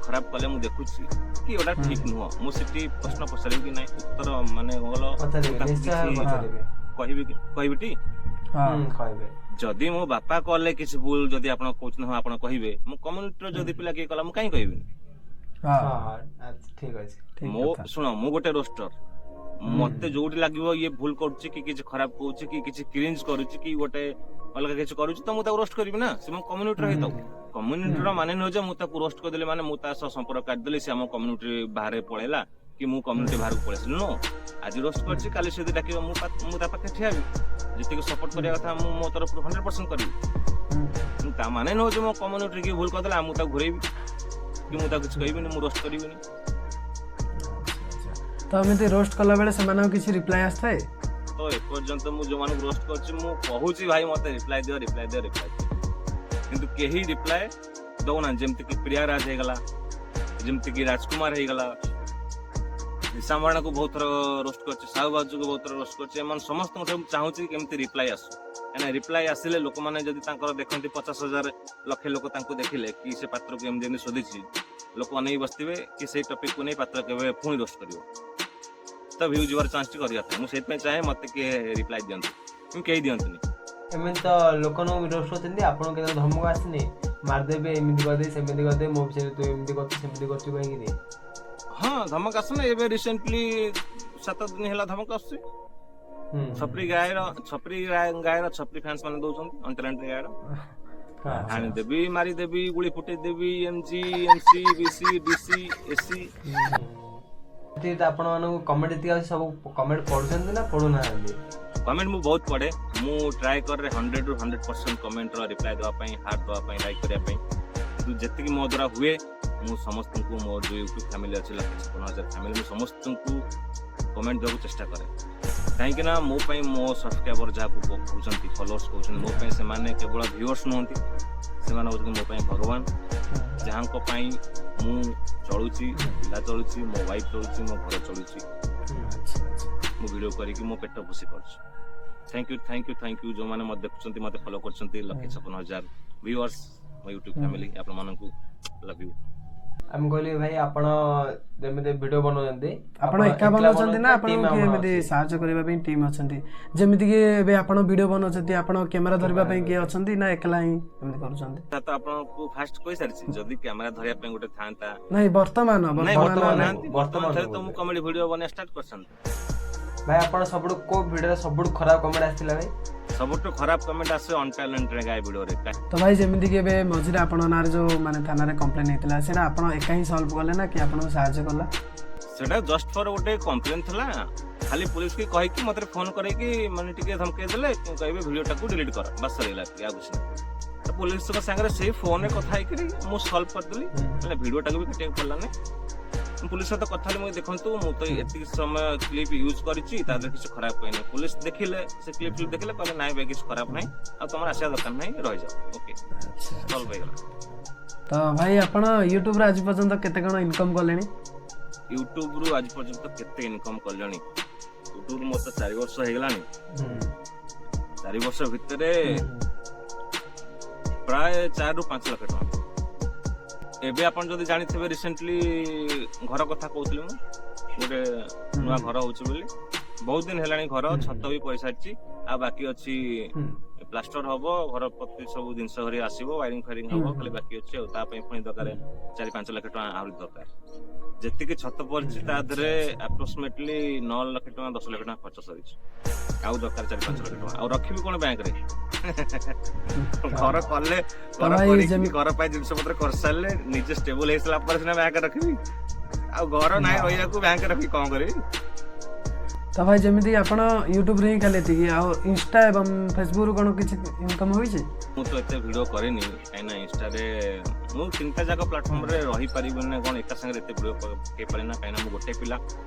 ଖରାପ କଲେ, ମୁଁ ଦେଖୁଛି କି ଏଇଟା ଠିକ ନୁହଁ, ମୁଁ ସେଠି ପ୍ରଶ୍ନ ପଚାରିବି କି ନାହିଁ? ଉତ୍ତର ମାନେ ଗଲ ପଚାରିବେ, ତାକୁ ନିଶ୍ଚୟ କିଛି ପଚାରିବେ। କହିବି କି, କହିବି ଟି? ହଁ। କହିବେ। ଯଦି ମୋ ବାପା କଲେ କିଛି ଭୁଲ, ଯଦି ଆପଣ କହୁଛନ୍ତି ହଁ ଆପଣ କହିବେ, ମୋ କମ୍ୟୁନିଟିର ଯଦି ପିଲା କିଏ କଲା, ମୁଁ କାହିଁ କହିବିନି? ହଁ। ହଁ ହଁ ଆଚ୍ଛା, ଠିକ ଅଛି। ଠିକ ମୋ କଥା। ଶୁଣ, ମୁଁ ଗୋଟେ ରୋଷ୍ଟର। ମତେ ଯୋଉଠି ଲାଗିବ ଇଏ ଭୁଲ କରୁଛି କି କିଛି ଖରାପ କହୁଛି କି କିଛି କ୍ରିଞ୍ଜ କରୁଛି କି ଗୋଟେ ଅଲଗା କିଛି କରୁଛି, ତ ମୁଁ ତାକୁ ରୋଷ୍ଟ କରିବି ନା, ସେ ମୋ କମ୍ୟୁନିଟିର ହେଇଥାଉ। କମ୍ୟୁନିଟିର ମାନେ ନୁହେଁ ଯେ ମୁଁ ତାକୁ ରୋଷ୍ଟ କରିଦେଲି ମାନେ ମୁଁ ତା ସହ ସମ୍ପର୍କ କାଟିଦେଲି, ସେ ଆମ କମ୍ୟୁନିଟି ବାହାରେ ପଳେଇଲା କି ମୁଁ କମ୍ୟୁନିଟି ବାହାରକୁ ପଳେଇ ଆସିଲି। ନୋ, ଆଜି ରୋଷ୍ଟ କରିଛି, କାଲି ସେ ଯଦି ଡାକିବ, ମୁଁ ତା ପାଖରେ ଠିଆ ହେବି। ଯେତିକି ସପୋର୍ଟ କରିବା କଥା, ମୁଁ ମୋ ତରଫରୁ 100% କରିବି। କିନ୍ତୁ ତା ମାନେ ନୁହଁ ଯେ ମୋ କମ୍ୟୁନିଟି କିଏ ଭୁଲ କରିଦେଲା, ମୁଁ ତାକୁ ଘୁରେଇବି କି ମୁଁ ତାକୁ କିଛି କହିବିନି, ମୁଁ ରୋଷ୍ଟ କରିବିନି। ତ ଏମିତି ରୋଷ୍ଟ କଲା ବେଳେ ସେମାନଙ୍କ କିଛି ରିପ୍ଲାଏ ଆସିଥାଏ? ତ ଏପର୍ଯ୍ୟନ୍ତ ମୁଁ ଯୋଉମାନଙ୍କୁ ରୋଷ୍ଟ କରିଛି, ମୁଁ କହୁଛି, "ଭାଇ, ମତେ ରିପ୍ଲାଏ ଦିଅ, ରିପ୍ଲାଏ ଦିଅ, ରିପ୍ଲାଏ ଦିଅ।" କିନ୍ତୁ କେହି ରିପ୍ଲାଏ ଦଉନାହାନ୍ତି। ଯେମିତି କି ପ୍ରିୟାରାଜ ହେଇଗଲା, ଯେମିତି କି ରାଜକୁମାର ହେଇଗଲା, ନିଶା ମହାରଣାକୁ ବହୁତ ଥର ରୋଷ୍ଟ କରିଛି, ସାହୁ ବାଜୁକୁ ବହୁତ ଥର ରୋଷ୍ଟ କରିଛି। ଏମାନେ ସମସ୍ତଙ୍କ ଠାରୁ ମୁଁ ଚାହୁଁଛି କେମିତି ରିପ୍ଲାଏ ଆସୁ। କାହିଁକିନା ରିପ୍ଲାଏ ଆସିଲେ ଲୋକମାନେ ଯଦି ତାଙ୍କର ଦେଖନ୍ତି, 50,000 ଲକ୍ଷେ ଲୋକ ତାଙ୍କୁ ଦେଖିଲେ କି ସେ ପାତ୍ରକୁ ଏମିତି ଏମିତି ଶୋଧିଛି, ଲୋକ ଅନେଇ ବସିଥିବେ କି ସେଇ ଟପିକକୁ ନେଇ ପାତ୍ର କେବେ ପୁଣି ରୋଷ୍ଟ କରିବ, ତ ଭ୍ୟୁ ଯିବାର ଚାନ୍ସ ଟିକେ ଅଧିକା ଥାଏ। ମୁଁ ସେଇଥିପାଇଁ ଚାହେଁ ମତେ କିଏ ରିପ୍ଲାଏ ଦିଅନ୍ତୁ, କିନ୍ତୁ କେହି ଦିଅନ୍ତିନି। ଏମିତି ତ ଲୋକମାନଙ୍କୁ ରୋଷ୍ଟ କରୁଛନ୍ତି, ଆପଣଙ୍କୁ କେତେବେଳେ ଧମକ ଆସିନି, ମାରିଦେବେ, ଏମିତି କରିଦେବି, ସେମିତି କରିଦେବି, ମୋ ବିଷୟରେ ତୁ ଏମିତି କରୁଛୁ, ସେମିତି କରୁଛୁ କହିକିରି? ହଁ, ଧମକ ଆସୁନି? ଏବେ ରିସେଣ୍ଟଲି 7 ଦିନ ହେଲା ଧମକ ଆସୁଛି। ଛପରି ଗାୟର, ଛପରି ଗାୟର, ଛପରି ଫ୍ୟାନ୍ସ ମାନେ ଦଉଛନ୍ତି, ଅନଟ୍ୟାଲେଣ୍ଟେଡ ଗାୟର। ହାଣିଦେବି, ମାରିଦେବି, ଗୁଳି ଫୁଟେଇ ଦେବି, MG, MC, BC, DC, AC. ଏଠି ତ ଆପଣମାନଙ୍କୁ କମେଣ୍ଟ ଯେତିକି ଆସୁଛି, ସବୁ କମେଣ୍ଟ ପଢୁଛନ୍ତି ନା ପଢୁନାହାନ୍ତି? କମେଣ୍ଟ ମୁଁ ବହୁତ ପଢେ। ମୁଁ ଟ୍ରାଏ କରେ 100ରୁ 100% କମେଣ୍ଟର ରିପ୍ଲାଏ ଦେବା ପାଇଁ, ହାର୍ଟ ଦେବା ପାଇଁ, ଲାଇକ୍ କରିବା ପାଇଁ। କିନ୍ତୁ ଯେତିକି ମୋ ଦ୍ୱାରା ହୁଏ, ମୁଁ ସମସ୍ତଙ୍କୁ, ମୋର ଯୋଉ ୟୁଟ୍ୟୁବ ଫ୍ୟାମିଲି ଅଛି, 1,56,000 ଫ୍ୟାମିଲି, ମୁଁ ସମସ୍ତଙ୍କୁ କମେଣ୍ଟ ଦେବାକୁ ଚେଷ୍ଟା କରେ। କାହିଁକି ନା ମୋ ପାଇଁ ମୋ ସବସ୍କ୍ରାଇବର ଯାହାକୁ କହୁଛନ୍ତି, ଫଲୋଅର୍ସ କହୁଛନ୍ତି, ମୋ ପାଇଁ ସେମାନେ କେବଳ ଭିଉଅର୍ସ ନୁହନ୍ତି, ସେମାନେ ହେଉଛନ୍ତି ମୋ ପାଇଁ ଭଗବାନ, ଯାହାଙ୍କ ପାଇଁ ମୁଁ ଚଳୁଛି, ମୋ ପିଲା ଚଳୁଛି, ମୋ ୱାଇଫ୍ ଚଳୁଛି, ମୋ ଘର ଚଳୁଛି। ମୁଁ ଭିଡ଼ିଓ କରିକି ମୋ ପେଟ ପୋଷି ପାରୁଛି। Thank you, thank you, thank you. ଯୋଉମାନେ ମତେ ଦେଖୁଛନ୍ତି, ମତେ ଫଲୋ କରୁଛନ୍ତି, 1,56,000 ଭିଉଅର୍ସ, ମୋ ୟୁଟ୍ୟୁବ ଫ୍ୟାମିଲି, ଆପଣମାନଙ୍କୁ ଲଭ୍ you. ଆମେ କହିଲି ଭାଇ, ଆପଣ ଯେମିତି ଭିଡିଓ ବନଉଛନ୍ତି, ଆପଣ ଏକା ବନାଉଛନ୍ତି ନା ଆପଣଙ୍କୁ କିଏ ଏମିତି ସାହାଯ୍ୟ କରିବା ପାଇଁ ଟିମ୍ ଅଛନ୍ତି? ଯେମିତିକି ଏବେ ଆପଣ ଭିଡିଓ ବନାଉଛନ୍ତି, ଆପଣ କ୍ୟାମେରା ଧରିବା ପାଇଁ କିଏ ଅଛନ୍ତି ନା ଏକଲା ହିଁ ଏମିତି କରୁଛନ୍ତି? ତ ଆପଣଙ୍କୁ ଫାଷ୍ଟ କହିସାରିଛି, ଯଦି କ୍ୟାମେରା ଧରିବା ପାଇଁ ଗୋଟେ ଥାନ୍ତା। ନାଇଁ, ବର୍ତ୍ତମାନ ନାଇଁ, ବର୍ତ୍ତମାନ ନାହାନ୍ତି। ବର୍ତ୍ତମାନ ବର୍ତ୍ତମାନ ତ ମୁଁ କମେଡି ଭିଡିଓ ବନେଇବା ଷ୍ଟାର୍ଟ କରିଛନ୍ତି। ଭାଇ, ଆପଣ ସବୁଠୁ କୋଉ ଭିଡିଓରେ ସବୁଠୁ ଖରାପ କମେଣ୍ଟ ଆସିଥିଲା ଭାଇ? ସବୁଠୁ ଖରାପ କମେଣ୍ଟ ଆସେ ଅନଟ୍ୟାଲେଣ୍ଟେଡ ଗାଏ ଭିଡିଓରେ। ତ ଭାଇ, ଯେମିତିକି ଏବେ ମଝିରେ ଆପଣଙ୍କ ନାଁରେ ଯୋଉ ମାନେ ଥାନାରେ କମ୍ପ୍ଲେନ୍ ହେଇଥିଲା, ସେଇଟା ଆପଣ ଏକା ହିଁ ସଲ୍ଭ କଲେ ନା କି ଆପଣଙ୍କୁ ସାହାଯ୍ୟ କଲା? ସେଟା ଜଷ୍ଟ ଫର ଗୋଟେ କମ୍ପ୍ଲେନ ଥିଲା। ଖାଲି ପୋଲିସ କି କହିକି ମତେ ଫୋନ କରିକି ମାନେ ଟିକେ ଧମକେଇ ଦେଲେ, କହିବେ ଭିଡିଓଟାକୁ ଡିଲିଟ କର, ବାସ୍ ସରିଗଲା, ଏତିକି, ଆଉ କିଛି ନାହିଁ। ତ ପୋଲିସଙ୍କ ସାଙ୍ଗରେ ସେଇ ଫୋନରେ କଥା ହେଇକିରି ମୁଁ ସଲ୍ଭ କରିଦେଲି। ମାନେ ଭିଡିଓଟାକୁ ବି କାଟିବାକୁ ପଡିଲାନି। ମୁଁ ପୋଲିସ ସହିତ କଥା ହେଲି, ମୁଁ ଦେଖନ୍ତୁ, ମୁଁ ତ ଏତିକି ସମୟ କ୍ଲିପ୍ ୟୁଜ୍ କରିଛି, ତା ଦେହରେ କିଛି ଖରାପ କହିନି। ପୋଲିସ ଦେଖିଲେ, ସେ କ୍ଲିପ୍ ଫ୍ଲିପ୍ ଦେଖିଲେ, କହିଲେ ନାଇଁ ଭାଇ, କିଛି ଖରାପ ନାହିଁ, ଆଉ ତମର ଆସିବା ଦରକାର ନାହିଁ, ରହିଯାଅ। ଓକେ, ସଲ୍ଭ ହେଇଗଲା। ତ ଭାଇ, ଆପଣ ୟୁଟ୍ୟୁବରେ ଆଜି ପର୍ଯ୍ୟନ୍ତ କେତେ କଣ ଇନକମ୍ କଲେଣି? ୟୁଟ୍ୟୁବରୁ ଆଜି ପର୍ଯ୍ୟନ୍ତ କେତେ ଇନକମ୍ କଲେଣି? ୟୁଟ୍ୟୁବରୁ ମୋର ତ 4 ବର୍ଷ ହେଇଗଲାଣି। 4 ବର୍ଷ ଭିତରେ ପ୍ରାୟ 4ରୁ 5 ଲକ୍ଷ ଟଙ୍କା। ଏବେ ଆପଣ ଯଦି ଜାଣିଥିବେ, ରିସେଣ୍ଟଲି ଘର କଥା କହୁଥିଲି ମୁଁ, ଗୋଟେ ନୂଆ ଘର ହଉଛି ବୋଲି। ବହୁତ ଦିନ ହେଲାଣି, ଘର ଛାତ ବି ପଡ଼ିସାରିଛି, ଆଉ ବାକି ଅଛି ପ୍ଲାଷ୍ଟର ହବ, ଘର ପ୍ରତି ସବୁ ଜିନିଷ ଘରେ ଆସିବ, ୱାରିଂ ଫାରିଂ ହବ, ଖାଲି ବାକି ଅଛି। ଆଉ ତା ପାଇଁ ପୁଣି ଦରକାର 4-5 ଲକ୍ଷ ଟଙ୍କା ଆହୁରି ଦରକାର। ଯେତିକି ଛାତ ପଡ଼ିଛି, ତା ଦେହରେ ଆପ୍ରୋକ୍ସିମେଟଲି 9 ଲକ୍ଷ ଟଙ୍କା, 10 ଲକ୍ଷ ଟଙ୍କା ଖର୍ଚ୍ଚ ସରିଛି, ଆଉ ଦରକାର 4-5 ଲକ୍ଷ ଟଙ୍କା। ଆଉ ରଖିବି କଣ ବ୍ୟାଙ୍କରେ? ଘର କଲେ, ଘର ଭାଇ, କରିକି ଘର ପାଇଁ ଜିନିଷ ପତ୍ର କରିସାରିଲେ, ନିଜେ ଷ୍ଟେବଲ ହେଇସାରିଲା ପରେ ସିନା ବ୍ୟାଙ୍କରେ ରଖିବି। ଆଉ ଘର ନାହିଁ ରହିବାକୁ, ବ୍ୟାଙ୍କରେ ରଖିକି କଣ କରିବି? ତ ଭାଇ, ଯେମିତି ଆପଣ ୟୁଟ୍ୟୁବରେ ହିଁ ଖାଲି ଏତିକି, ଆଉ ଇନଷ୍ଟା ଏବଂ ଫେସବୁକରୁ କଣ କିଛି ଇନକମ୍ ହୋଇଛି? ମୁଁ ତ ଏତେ ଭିଡିଓ କରେନି, କାହିଁକିନା ଇନଷ୍ଟାରେ ମୁଁ ତିନିଟା ଯାକ ପ୍ଲାଟଫର୍ମରେ ରହିପାରିବିନି ନା କଣ, ଏକା ସାଙ୍ଗରେ ଏତେ ଭିଡିଓ ପକେଇ ପାରେନା, କାହିଁକିନା ମୁଁ ଗୋଟେ ପିଲା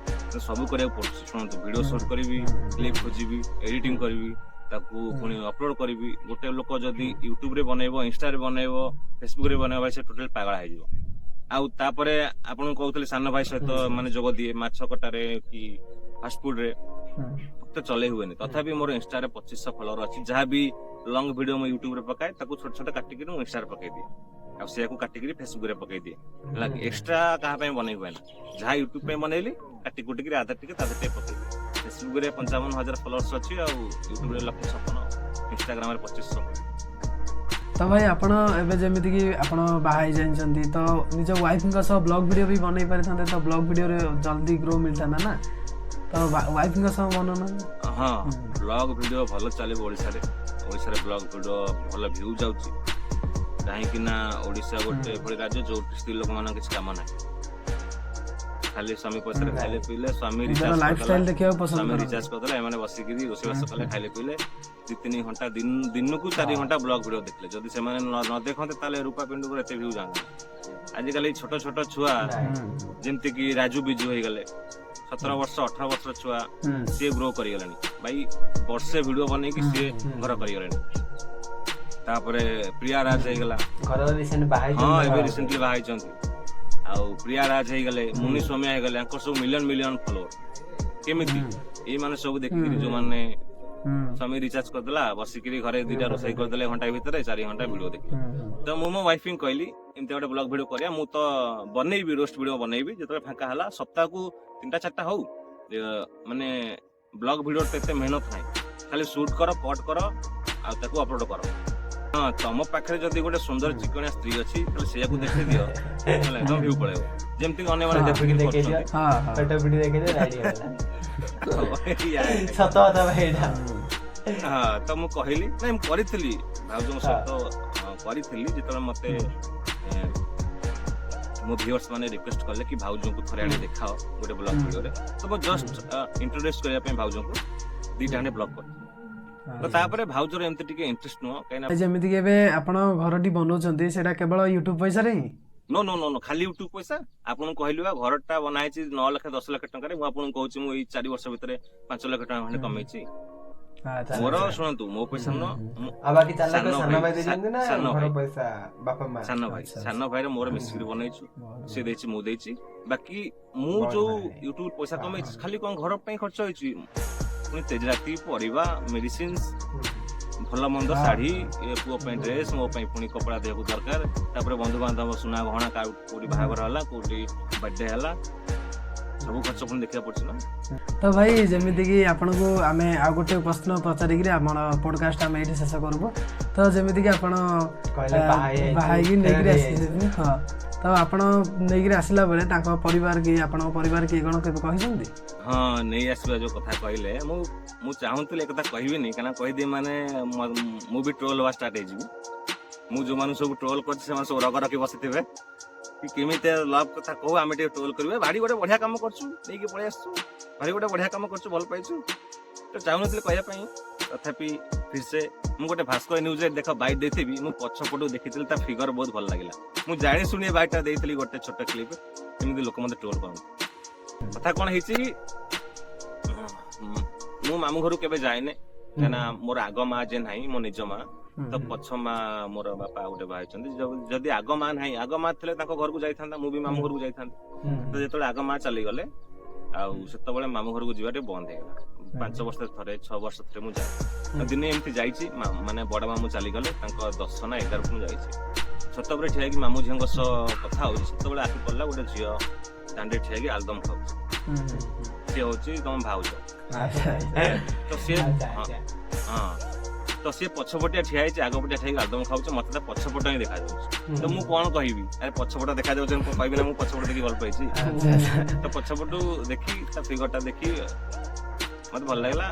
ତ ସବୁ କରିବାକୁ ପଡୁଛି। ଶୁଣନ୍ତୁ, ଭିଡିଓ ସୁଟ୍ କରିବି, କ୍ଲିପ୍ ଖୋଜିବି, ଏଡିଟିଂ କରିବି, ତାକୁ ପୁଣି ଅପଲୋଡ କରିବି। ଗୋଟେ ଲୋକ ଯଦି ୟୁଟ୍ୟୁବରେ ବନେଇବ, ଇନଷ୍ଟାରେ ବନେଇବ, ଫେସବୁକରେ ବନେଇବ, ଭାଇ ସେ ଟୋଟାଲ ପାଗଳା ହେଇଯିବ। ଆଉ ତାପରେ ଆପଣଙ୍କୁ କହୁଥିଲି, ସାନ ଭାଇ ସହିତ ମାନେ ଯୋଗ ଦିଏ ମାଛ କଟାରେ କି ଫାଷ୍ଟଫୁଡରେ, ତ ଚଲେଇ ହୁଏନି। ତଥାପି ମୋର ଇନଷ୍ଟାରେ 2500 ଫଲୋଅର ଅଛି। ଯାହା ବି ଲଙ୍ଗ ଭିଡିଓ ମୁଁ ୟୁଟ୍ୟୁବରେ ପକାଏ, ତାକୁ ଛୋଟ ଛୋଟ କାଟିକିରି ମୁଁ ଇନଷ୍ଟାରେ ପକେଇ ଦିଏ, ଆଉ ସେଇଆକୁ କାଟିକିରି ଫେସବୁକରେ ପକେଇ ଦିଏ। ହେଲା, ଏକ୍ସଟ୍ରା କାହା ପାଇଁ ବନେଇ ହୁଏନା। ଯାହା ୟୁଟ୍ୟୁବ ପାଇଁ ବନେଇଲି, କାଟି କୁଟିକିରି ଆଧା ଟିକେ ତା ଦେହରେ ଟିକେ ପକେଇ ଦିଏ। ଫେସବୁକରେ 55,000 ଫଲୋଅର୍ସ ଅଛି, ଆଉ ୟୁଟ୍ୟୁବରେ 1,56,000, ଇନଷ୍ଟାଗ୍ରାମରେ 2500। ତ ଭାଇ, ଆପଣ ଏବେ ଯେମିତିକି ଆପଣ ବାହା ହେଇଯାଇଛନ୍ତି, ତ ନିଜ ୱାଇଫଙ୍କ ସହ ବ୍ଲଗ ଭିଡ଼ିଓ ବି ବନେଇ ପାରିଥାନ୍ତେ। ତ ବ୍ଲଗ ଭିଡ଼ିଓରେ ଜଲ୍ଦି ଗ୍ରୋ ମିଳିଥାନ୍ତା ନା? ତ ୱାଇଫଙ୍କ ସହ ବନଉନାହାନ୍ତି? ହଁ, ବ୍ଲଗ ଭିଡିଓ ଭଲ ଚାଲିବ ଓଡ଼ିଶାରେ। ଓଡ଼ିଶାରେ ବ୍ଲଗ ଭିଡିଓ ଭଲ ଭ୍ୟୁ ଯାଉଛି, କାହିଁକି ନା ଓଡ଼ିଶା ଗୋଟେ ଏଭଳି ରାଜ୍ୟ ଯୋଉଠି ସ୍ତ୍ରୀ ଲୋକମାନଙ୍କ କିଛି କାମ ନାହିଁ, ଖାଲି ସ୍ୱାମୀ ପଇସାରେ ଖାଇଲେ ପିଇଲେ, ସ୍ୱାମୀ ନିଜର ରିଚାର୍ଜ ଲାଇଫ ଷ୍ଟାଇଲ କରିଦେଲା, ଦେଖିବାକୁ ପସନ୍ଦ ସ୍ୱାମୀ କରନ୍ତି। ରିଚାର୍ଜ କରିଦେଲା, ଏମାନେ ବସିକିରି ରୋଷେଇବାସ କଲେ, ଖାଇଲେ ପିଇଲେ, 2-3 ଘଣ୍ଟା ଦିନକୁ 4 ଘଣ୍ଟା ବ୍ଲଗ ଭିଡିଓ ଦେଖିଲେ। ଯଦି ସେମାନେ ନ ଦେଖନ୍ତେ, ତାହେଲେ ରୂପା ପିଣ୍ଡୁଙ୍କର ଏତେ ଭ୍ୟୁ ଯାଆନ୍ତା? ଆଜିକାଲି ଛୋଟ ଛୋଟ ଛୁଆ, ଯେମିତି କି ରାଜୁ ବିଜୁ ହେଇଗଲେ, 17 ବର୍ଷ 18 ବର୍ଷର ଛୁଆ, ସିଏ ଗ୍ରୋ କରିଗଲେଣି ଭାଇ। ବର୍ଷେ ଭିଡିଓ ବନେଇକି ସିଏ ଘର କରିଗଲେଣି। ତାପରେ ପ୍ରିୟା ରାଜ ହେଇଗଲା। ଘର ରିସେଣ୍ଟ ବାହା ହଁ, ହେଇଛନ୍ତି। ଏବେ ରିସେଣ୍ଟଲି ବାହା ହେଇଛନ୍ତି। ଆଉ ପ୍ରିୟା ରାଜ ହେଇଗଲେ, ମୁନି ସୌମ୍ୟା ହେଇଗଲେ, ୟାଙ୍କର ସବୁ ମିଲିୟନ ମିଲିୟନ ଫଲୋଅର। କେମିତି? ଏଇମାନେ ସବୁ ଦେଖିକିରି, ଯୋଉମାନେ ସ୍ୱାମୀ ରିଚାର୍ଜ କରିଦେଲା, ବସିକିରି ଘରେ ଦିଟା ରୋଷେଇ କରିଦେଲେ ଘଣ୍ଟା ଭିତରେ, 4 ଘଣ୍ଟା ଭିଡିଓ ଦେଖିଲେ। ତ ମୁଁ ମୋ ୱାଇଫଙ୍କୁ କହିଲି, ଏମିତି ଗୋଟେ ବ୍ଲଗ ଭିଡିଓ କରିବା। ମୁଁ ତ ବନେଇବି, ରୋଷ୍ଟ ଭିଡିଓ ବନେଇବି ଯେତେବେଳେ ଫାଙ୍କା ହେଲା, ସପ୍ତାହକୁ ତିନିଟା ଚାରିଟା ହଉ। ମାନେ ବ୍ଲଗ ଭିଡିଓ ତ ଏତେ ମେହନତ ନାହିଁ, ଖାଲି ସୁଟ୍ କର, କଟ୍ କର, ଆଉ ତାକୁ ଅପଲୋଡ କର। ହଁ, ତମ ପାଖରେ ଯଦି ଗୋଟେ ସୁନ୍ଦର ଚିକଣିଆ ସ୍ତ୍ରୀ ଅଛି, ତାହେଲେ ସେଇଆକୁ ଦେଖେଇ ଦିଅ, ହେଲା, ତମ ଭ୍ୟୁ ପଳେଇବ, ଯେମିତି ଅନ୍ୟମାନେ ଦେଖିକି ଦେଖେଇ ଦିଅ। କରୁଛନ୍ତି। ହଁ ହଁ ପେଟ ପିଠି ଦେଖେଇ ଦିଅ, ରାଇଡ୍ ହେଇଗଲା। ସତ କଥା ଭାଇ ଏଇଟା। ହଁ, ତ ମୁଁ କହିଲି, ନାଇଁ, ମୁଁ କରିଥିଲି ଭାଉଜଙ୍କ ସହିତ କରିଥିଲି। ଯେତେବେଳେ ମତେ ମୋ ଭିଉଅର୍ସ ମାନେ ରିକ୍ୱେଷ୍ଟ କଲେ କି ଭାଉଜଙ୍କୁ ଥରେ ଆଣି ଦେଖାଅ ଗୋଟେ ବ୍ଲଗ ଭିଡିଓରେ, ତ ମୁଁ ଜଷ୍ଟ ଇଣ୍ଟ୍ରୋଡ୍ୟୁସ କରିବା ପାଇଁ ଭାଉଜଙ୍କୁ ଦିଟା ଖଣ୍ଡେ ବ୍ଲଗ କରିଥିଲି। ତ ତାପରେ ଭାଉଜର ଏମିତି ଟିକେ ଇଣ୍ଟରେଷ୍ଟ ନୁହଁ, କାହିଁକିନା ଯେମିତିକି ଏବେ ଆପଣ ଘରଟି ବନଉଛନ୍ତି, ସେଇଟା କେବଳ ୟୁଟ୍ୟୁବ ପଇସାରେ ହିଁ? ନୋ ନୋ ନୋ ନୋ, ଖାଲି ୟୁଟ୍ୟୁବ ପଇସା? ଆପଣଙ୍କୁ କହିଲି ବା, ଘରଟା ବନା ହେଇଛି 9 ଲକ୍ଷ 10 ଲକ୍ଷ ଟଙ୍କାରେ। ମୁଁ ଆପଣଙ୍କୁ କହୁଛି, ମୁଁ ଏଇ 4 ବର୍ଷ ଭିତରେ 5 ଲକ୍ଷ ଟଙ୍କା ଖଣ୍ଡେ କମେଇଛି। ଆଚ୍ଛା ମୋର ଶୁଣନ୍ତୁ, ମୋ ପଇସା ନୁହଁ ଆଉ ବାକି 4 ଲକ୍ଷ ସାନ ସାନ ଭାଇ ଭାଇ ଦେଇଛନ୍ତି ନା ସାନ ଘର ଭାଇ। ପଇସା ବାପା ମା? ସାନ ଭାଇ, ସାନ ଭାଇର ମୋର ମିଶିକିରି ବନେଇଛୁ। ସେ ଦେଇଛି, ମୁଁ ଦେଇଛି। ବାକି ମୁଁ ବହୁତ ଯୋଉ ବଢିଆ। ୟୁଟ୍ୟୁବ ପଇସା କମେଇଛି, ଖାଲି କଣ ଘର ପାଇଁ ଖର୍ଚ୍ଚ ହେଇଛି? ପୁଣି ତେଜରାତି, ପରିବା, ମେଡିସିନ୍ସ, ଭଲ ମନ୍ଦ, ଶାଢୀ, ଏ ପୁଅ ପାଇଁ ଡ୍ରେସ୍, ମୋ ପାଇଁ ପୁଣି କପଡ଼ା ଦେବାକୁ ଦରକାର। ତାପରେ ବନ୍ଧୁବାନ୍ଧବ, ସୁନା ଗହଣା, କୋଉଠି ବାହାଘର ହେଲା, କୋଉଠି ବର୍ଥଡେ ହେଲା, ସବୁ ଖର୍ଚ୍ଚ ପୁଣି ଦେଖିବାକୁ ପଡୁଛି ନା। ତ ଭାଇ, ଯେମିତିକି ଆପଣଙ୍କୁ ଆମେ ଆଉ ଗୋଟେ ପ୍ରଶ୍ନ ପଚାରିକିରି ଆମର ପଡକାଷ୍ଟ ଆମେ ଏଇଠି ଶେଷ କରିବୁ। ତ ଯେମିତିକି ଆପଣ କହିଲେ ବାହା ହେଇଯାଇଛି, ବାହା ହେଇକି ନେଇକିରି ଫେରାର। ଆସିଛନ୍ତି, ହଁ, ତ ଆପଣ ନେଇକିରି ଆସିଲା ବେଳେ ତାଙ୍କ ପରିବାର କି ଆପଣଙ୍କ ପରିବାର କିଏ କ'ଣ କେବେ କହିଛନ୍ତି? ହଁ, ନେଇ ଆସିବା ଯୋଉ କଥା କହିଲେ, ମୁଁ ଚାହୁଁଥିଲି ଏ କଥା କହିବିନି, କାରଣ କହିଦିଏ ମାନେ ମୁଁ ବି ଟ୍ରୋଲ ହବା ଷ୍ଟାର୍ଟ ହେଇଯିବି। ମୁଁ ଯୋଉମାନଙ୍କୁ ସବୁ ଟ୍ରୋଲ କରିଛି, ସେମାନେ ସବୁ ରଗ ରଖି ବସିଥିବେ କି କେମିତି ଲଭ୍ କଥା କହୁ, ଆମେ ଟିକେ ଟ୍ରୋଲ କରିବେ। ଭାରି ଗୋଟେ ବଢିଆ କାମ କରୁଛୁ, ନେଇକି ପଳେଇ ଆସିଛୁ, ଭାରି ଗୋଟେ ବଢିଆ କାମ କରୁଛୁ, ଭଲ ପାଇଛୁ। ତ ଚାହୁଁନଥିଲି କହିବା ପାଇଁ, ତଥାପି ଫିର ସେ ମୁଁ ଗୋଟେ ଭାସ୍କର ନ୍ୟୁଜରେ ଦେଖ ବାଇଟ୍ ଦେଇଥିବି। ମୁଁ ପଛପଟୁ ଦେଖିଥିଲି, ତା ଫିଗର ବହୁତ ଭଲ ଲାଗିଲା। ମୁଁ ଜାଣି ଶୁଣି ଏ ବାଇଟ୍ଟା ଦେଇଥିଲି, ଗୋଟେ ଛୋଟ କ୍ଲିପ୍, କେମିତି ଲୋକ ମତେ ଟ୍ରୋଲ କରନ୍ତି। କଥା କଣ ହେଇଛି, ମୁଁ ମାମୁଁ ଘରୁ କେବେ ଯାଏନି, କାହିଁକିନା ମୋର ଆଗ ମା ଯେ ନାହିଁ, ମୋ ନିଜ ମା, ତ ପଛ ମା ମୋର ବାପା ଗୋଟେ ବାହା ହେଇଛନ୍ତି। ଯଦି ଆଗ ମା ନାହିଁ, ଆଗ ମା ଥିଲେ ତାଙ୍କ ଘରକୁ ଯାଇଥାନ୍ତା, ମୁଁ ବି ମାମୁଁ ଘରକୁ ଯାଇଥାନ୍ତି। ତ ଯେତେବେଳେ ଆଗ ମା ଚାଲିଗଲେ, ଆଉ ସେତେବେଳେ ମାମୁଁ ଘରକୁ ଯିବା ଟିକେ ବନ୍ଦ ହେଇଗଲା। 5 ବର୍ଷ ଥରେ, 6 ବର୍ଷ ଥରେ ମୁଁ ଯାଏ। ତ ଦିନେ ଏମିତି ଯାଇଛି, ମାନେ ବଡ ମାମୁଁ ଚାଲିଗଲେ, ତାଙ୍କ 10 ନା 11କୁ ମୁଁ ଯାଇଛି। ଛାତ ଉପରେ ଠିଆ ହେଇକି ମାମୁଁ ଝିଅଙ୍କ ସହ କଥା ହଉଛି, ସେତେବେଳେ ଆଖି ପଡିଲା ଗୋଟେ ଝିଅ ଦାଣ୍ଡରେ ଠିଆ ହେଇକି ଆଳୁଦମ ଖାଉଛି। ସିଏ ହଉଛି ତମ ଭାଉଜ। ତ ସିଏ ହଁ, ହଁ, ତ ସିଏ ପଛପଟିଆ ଠିଆ ହେଇଛି, ଆଗପଟିଆ ଠିଆ ହେଇକି ଆଳୁଦମ ଖାଉଛି। ମତେ ତା ପଛପଟ ହିଁ ଦେଖାଯାଉଛି। ତ ମୁଁ କଣ କହିବି? ଆରେ, ପଛପଟ ଦେଖାଯାଉଛି, ମୁଁ କହିବି ନା ମୁଁ ପଛପଟ ଦେଖି ଭଲ ପାଇଛି? ତ ପଛପଟୁ ଦେଖି, ତା ଫିଗରଟା ଦେଖି ମତେ ଭଲ ଲାଗିଲା।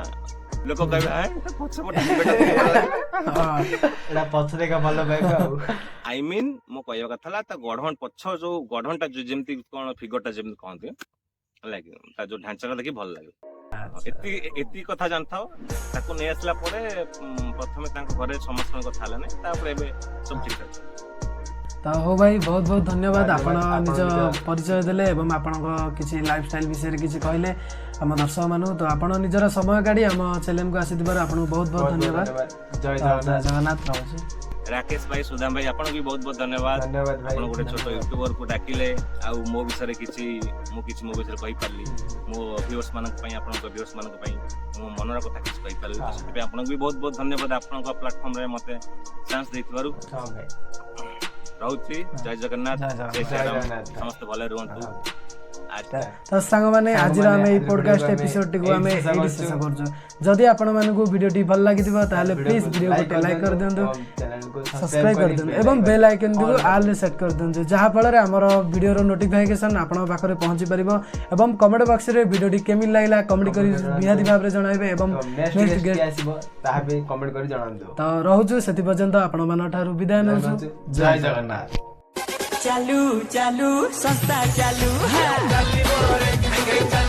ଲୋକ କହିବେ, "ଆଏ, ତା ପଛପଟ figure ଟା ଦେଖି ଭଲ ଲାଗିଲା।" ଏଇଟା ପଛ ଦେଖା ଭଲ ପାଇବ ଆଉ। I mean, ମୋ କହିବା କଥା ହେଲା ତା ଗଢଣ, ପଛ ଯୋଉ ଗଢଣଟା, ଯୋଉ ଯେମିତି କଣ ଫିଗରଟା ଯେମିତି କହନ୍ତି, ହେଲା କି, ତା ଯୋଉ ଢାଞ୍ଚାଟା ଦେଖି ଭଲ ଲାଗେ। ଏତିକି ଏତିକି କଥା ଜାଣିଥାଅ। ତାକୁ ନେଇ ଆସିଲା ପରେ ପ୍ରଥମେ ତାଙ୍କ ଘରେ ସମସ୍ତଙ୍କ କଥା ହେଲା ନାହିଁ, ତାପରେ ଏବେ ସବୁ ଠିକ ଠାକ। ତ ହଉ ଭାଇ, ବହୁତ ବହୁତ ଧନ୍ୟବାଦ। ଆପଣ ଧନ୍ୟବାଦ, ଆପଣ ନିଜ ପରିଚୟ ଦେଲେ ଏବଂ ଆପଣଙ୍କ କିଛି ଲାଇଫଷ୍ଟାଇଲ ବିଷୟରେ କିଛି କହିଲେ ଆମ ଦର୍ଶକମାନଙ୍କୁ। ତ ଆପଣ ନିଜର ସମୟ କାଢି ଆମ ଚ୍ୟାନେଲକୁ ଆସିଥିବାରୁ ଆପଣଙ୍କୁ ବହୁତ ବହୁତ ବହୁତ ବହୁତ ଧନ୍ୟବାଦ। ଧନ୍ୟବାଦ। ଜୟ ତ ଜୟ ଜଗନ୍ନାଥ। ଜଗନ୍ନାଥ, ରହୁଛି। ରାକେଶ ଭାଇ, ସୁଦାମ ଭାଇ, ଆପଣଙ୍କୁ ବି ବହୁତ ବହୁତ ଧନ୍ୟବାଦ। ଧନ୍ୟବାଦ ଭାଇ। ଆପଣ ଗୋଟେ ଛୋଟ ୟୁଟ୍ୟୁବରକୁ ଡାକିଲେ ଆଉ ମୋ ବିଷୟରେ କିଛି, ମୁଁ କିଛି ମୋ ବିଷୟରେ କହିପାରିଲି। ମୋ ଭିଉଅର୍ସ ମାନଙ୍କ ପାଇଁ, ଆପଣଙ୍କ ଭିଉଅର୍ସ ମାନଙ୍କ ପାଇଁ ମୋ ମନର କଥା କିଛି କହିପାରିଲି। ତ ସେଥିପାଇଁ ଆପଣଙ୍କୁ ବି ବହୁତ ବହୁତ ଧନ୍ୟବାଦ, ଆପଣଙ୍କ ପ୍ଲାଟଫର୍ମରେ ମତେ ଚାନ୍ସ ଦେଇଥିବାରୁ। ହଁ ଭାଇ। ରହୁଛି, ଜୟ ଜଗନ୍ନାଥ। ଜୟ ଜଗନ୍ନାଥ। ଜୟ ଜୟ ଶ୍ରୀରାମ। ଜଗନ୍ନାଥ। ସମସ୍ତେ ଭଲରେ ରୁହନ୍ତୁ। ଆଚ୍ଛା। ତ ସାଙ୍ଗମାନେ, ଆଜିର ଆମେ ଏଇ ଆଜିର ପଡକାଷ୍ଟ ଭିଡିଓକୁ ଆମେ ଏପିସୋଡଟିକୁ ଏଇଠି ଆମେ ଶେଷ ଏଇଠି କରୁଛୁ। ଶେଷ କରୁଛୁ। ଯଦି ଆପଣମାନଙ୍କୁ ଭିଡ଼ିଓଟି ଭଲ ଲାଗିଥିବ, ତାହେଲେ ପ୍ଲିଜ ଭିଡ଼ିଓ ଗୋଟେ ଲାଇକ୍ କରିଦିଅନ୍ତୁ, ଚ୍ୟାନେଲକୁ ସବସ୍କ୍ରାଇବ କରିଦିଅନ୍ତୁ ଏବଂ ବେଲ୍ ଆଇକନ୍ଟିକୁ ଆଲ୍ରେ ସେଟ୍ କରିଦିଅନ୍ତୁ, ଯାହାଫଳରେ ଆମର ଭିଡ଼ିଓର ନୋଟିଫିକେସନ୍ ଆପଣଙ୍କ ପାଖରେ ପହଞ୍ଚି ପାରିବ। ଏବଂ କମେଣ୍ଟ ବକ୍ସରେ ଭିଡ଼ିଓଟି କେମିତି ଲାଗିଲା କମେଣ୍ଟ କରି ନିହାତି ଭାବରେ ଜଣାଇବେ ଏବଂ ନେକ୍ସଟ ନେକ୍ସଟ ଗେଷ୍ଟ କିଏ ଆସିବ, ତାହା ବି କମେଣ୍ଟ କରି ଜଣାନ୍ତୁ। ତ ରହୁଛୁ, ସେଥିପର୍ଯ୍ୟନ୍ତ ଆପଣମାନଙ୍କ ଠାରୁ ବିଦାୟ ନେଉଛୁ। ଜୟ ଜଗନ୍ନାଥ। ଚାଲୁ ଚାଲୁ ସଂସ୍ଥା ଚାଲୁ। ଚାଲିବ ରେ।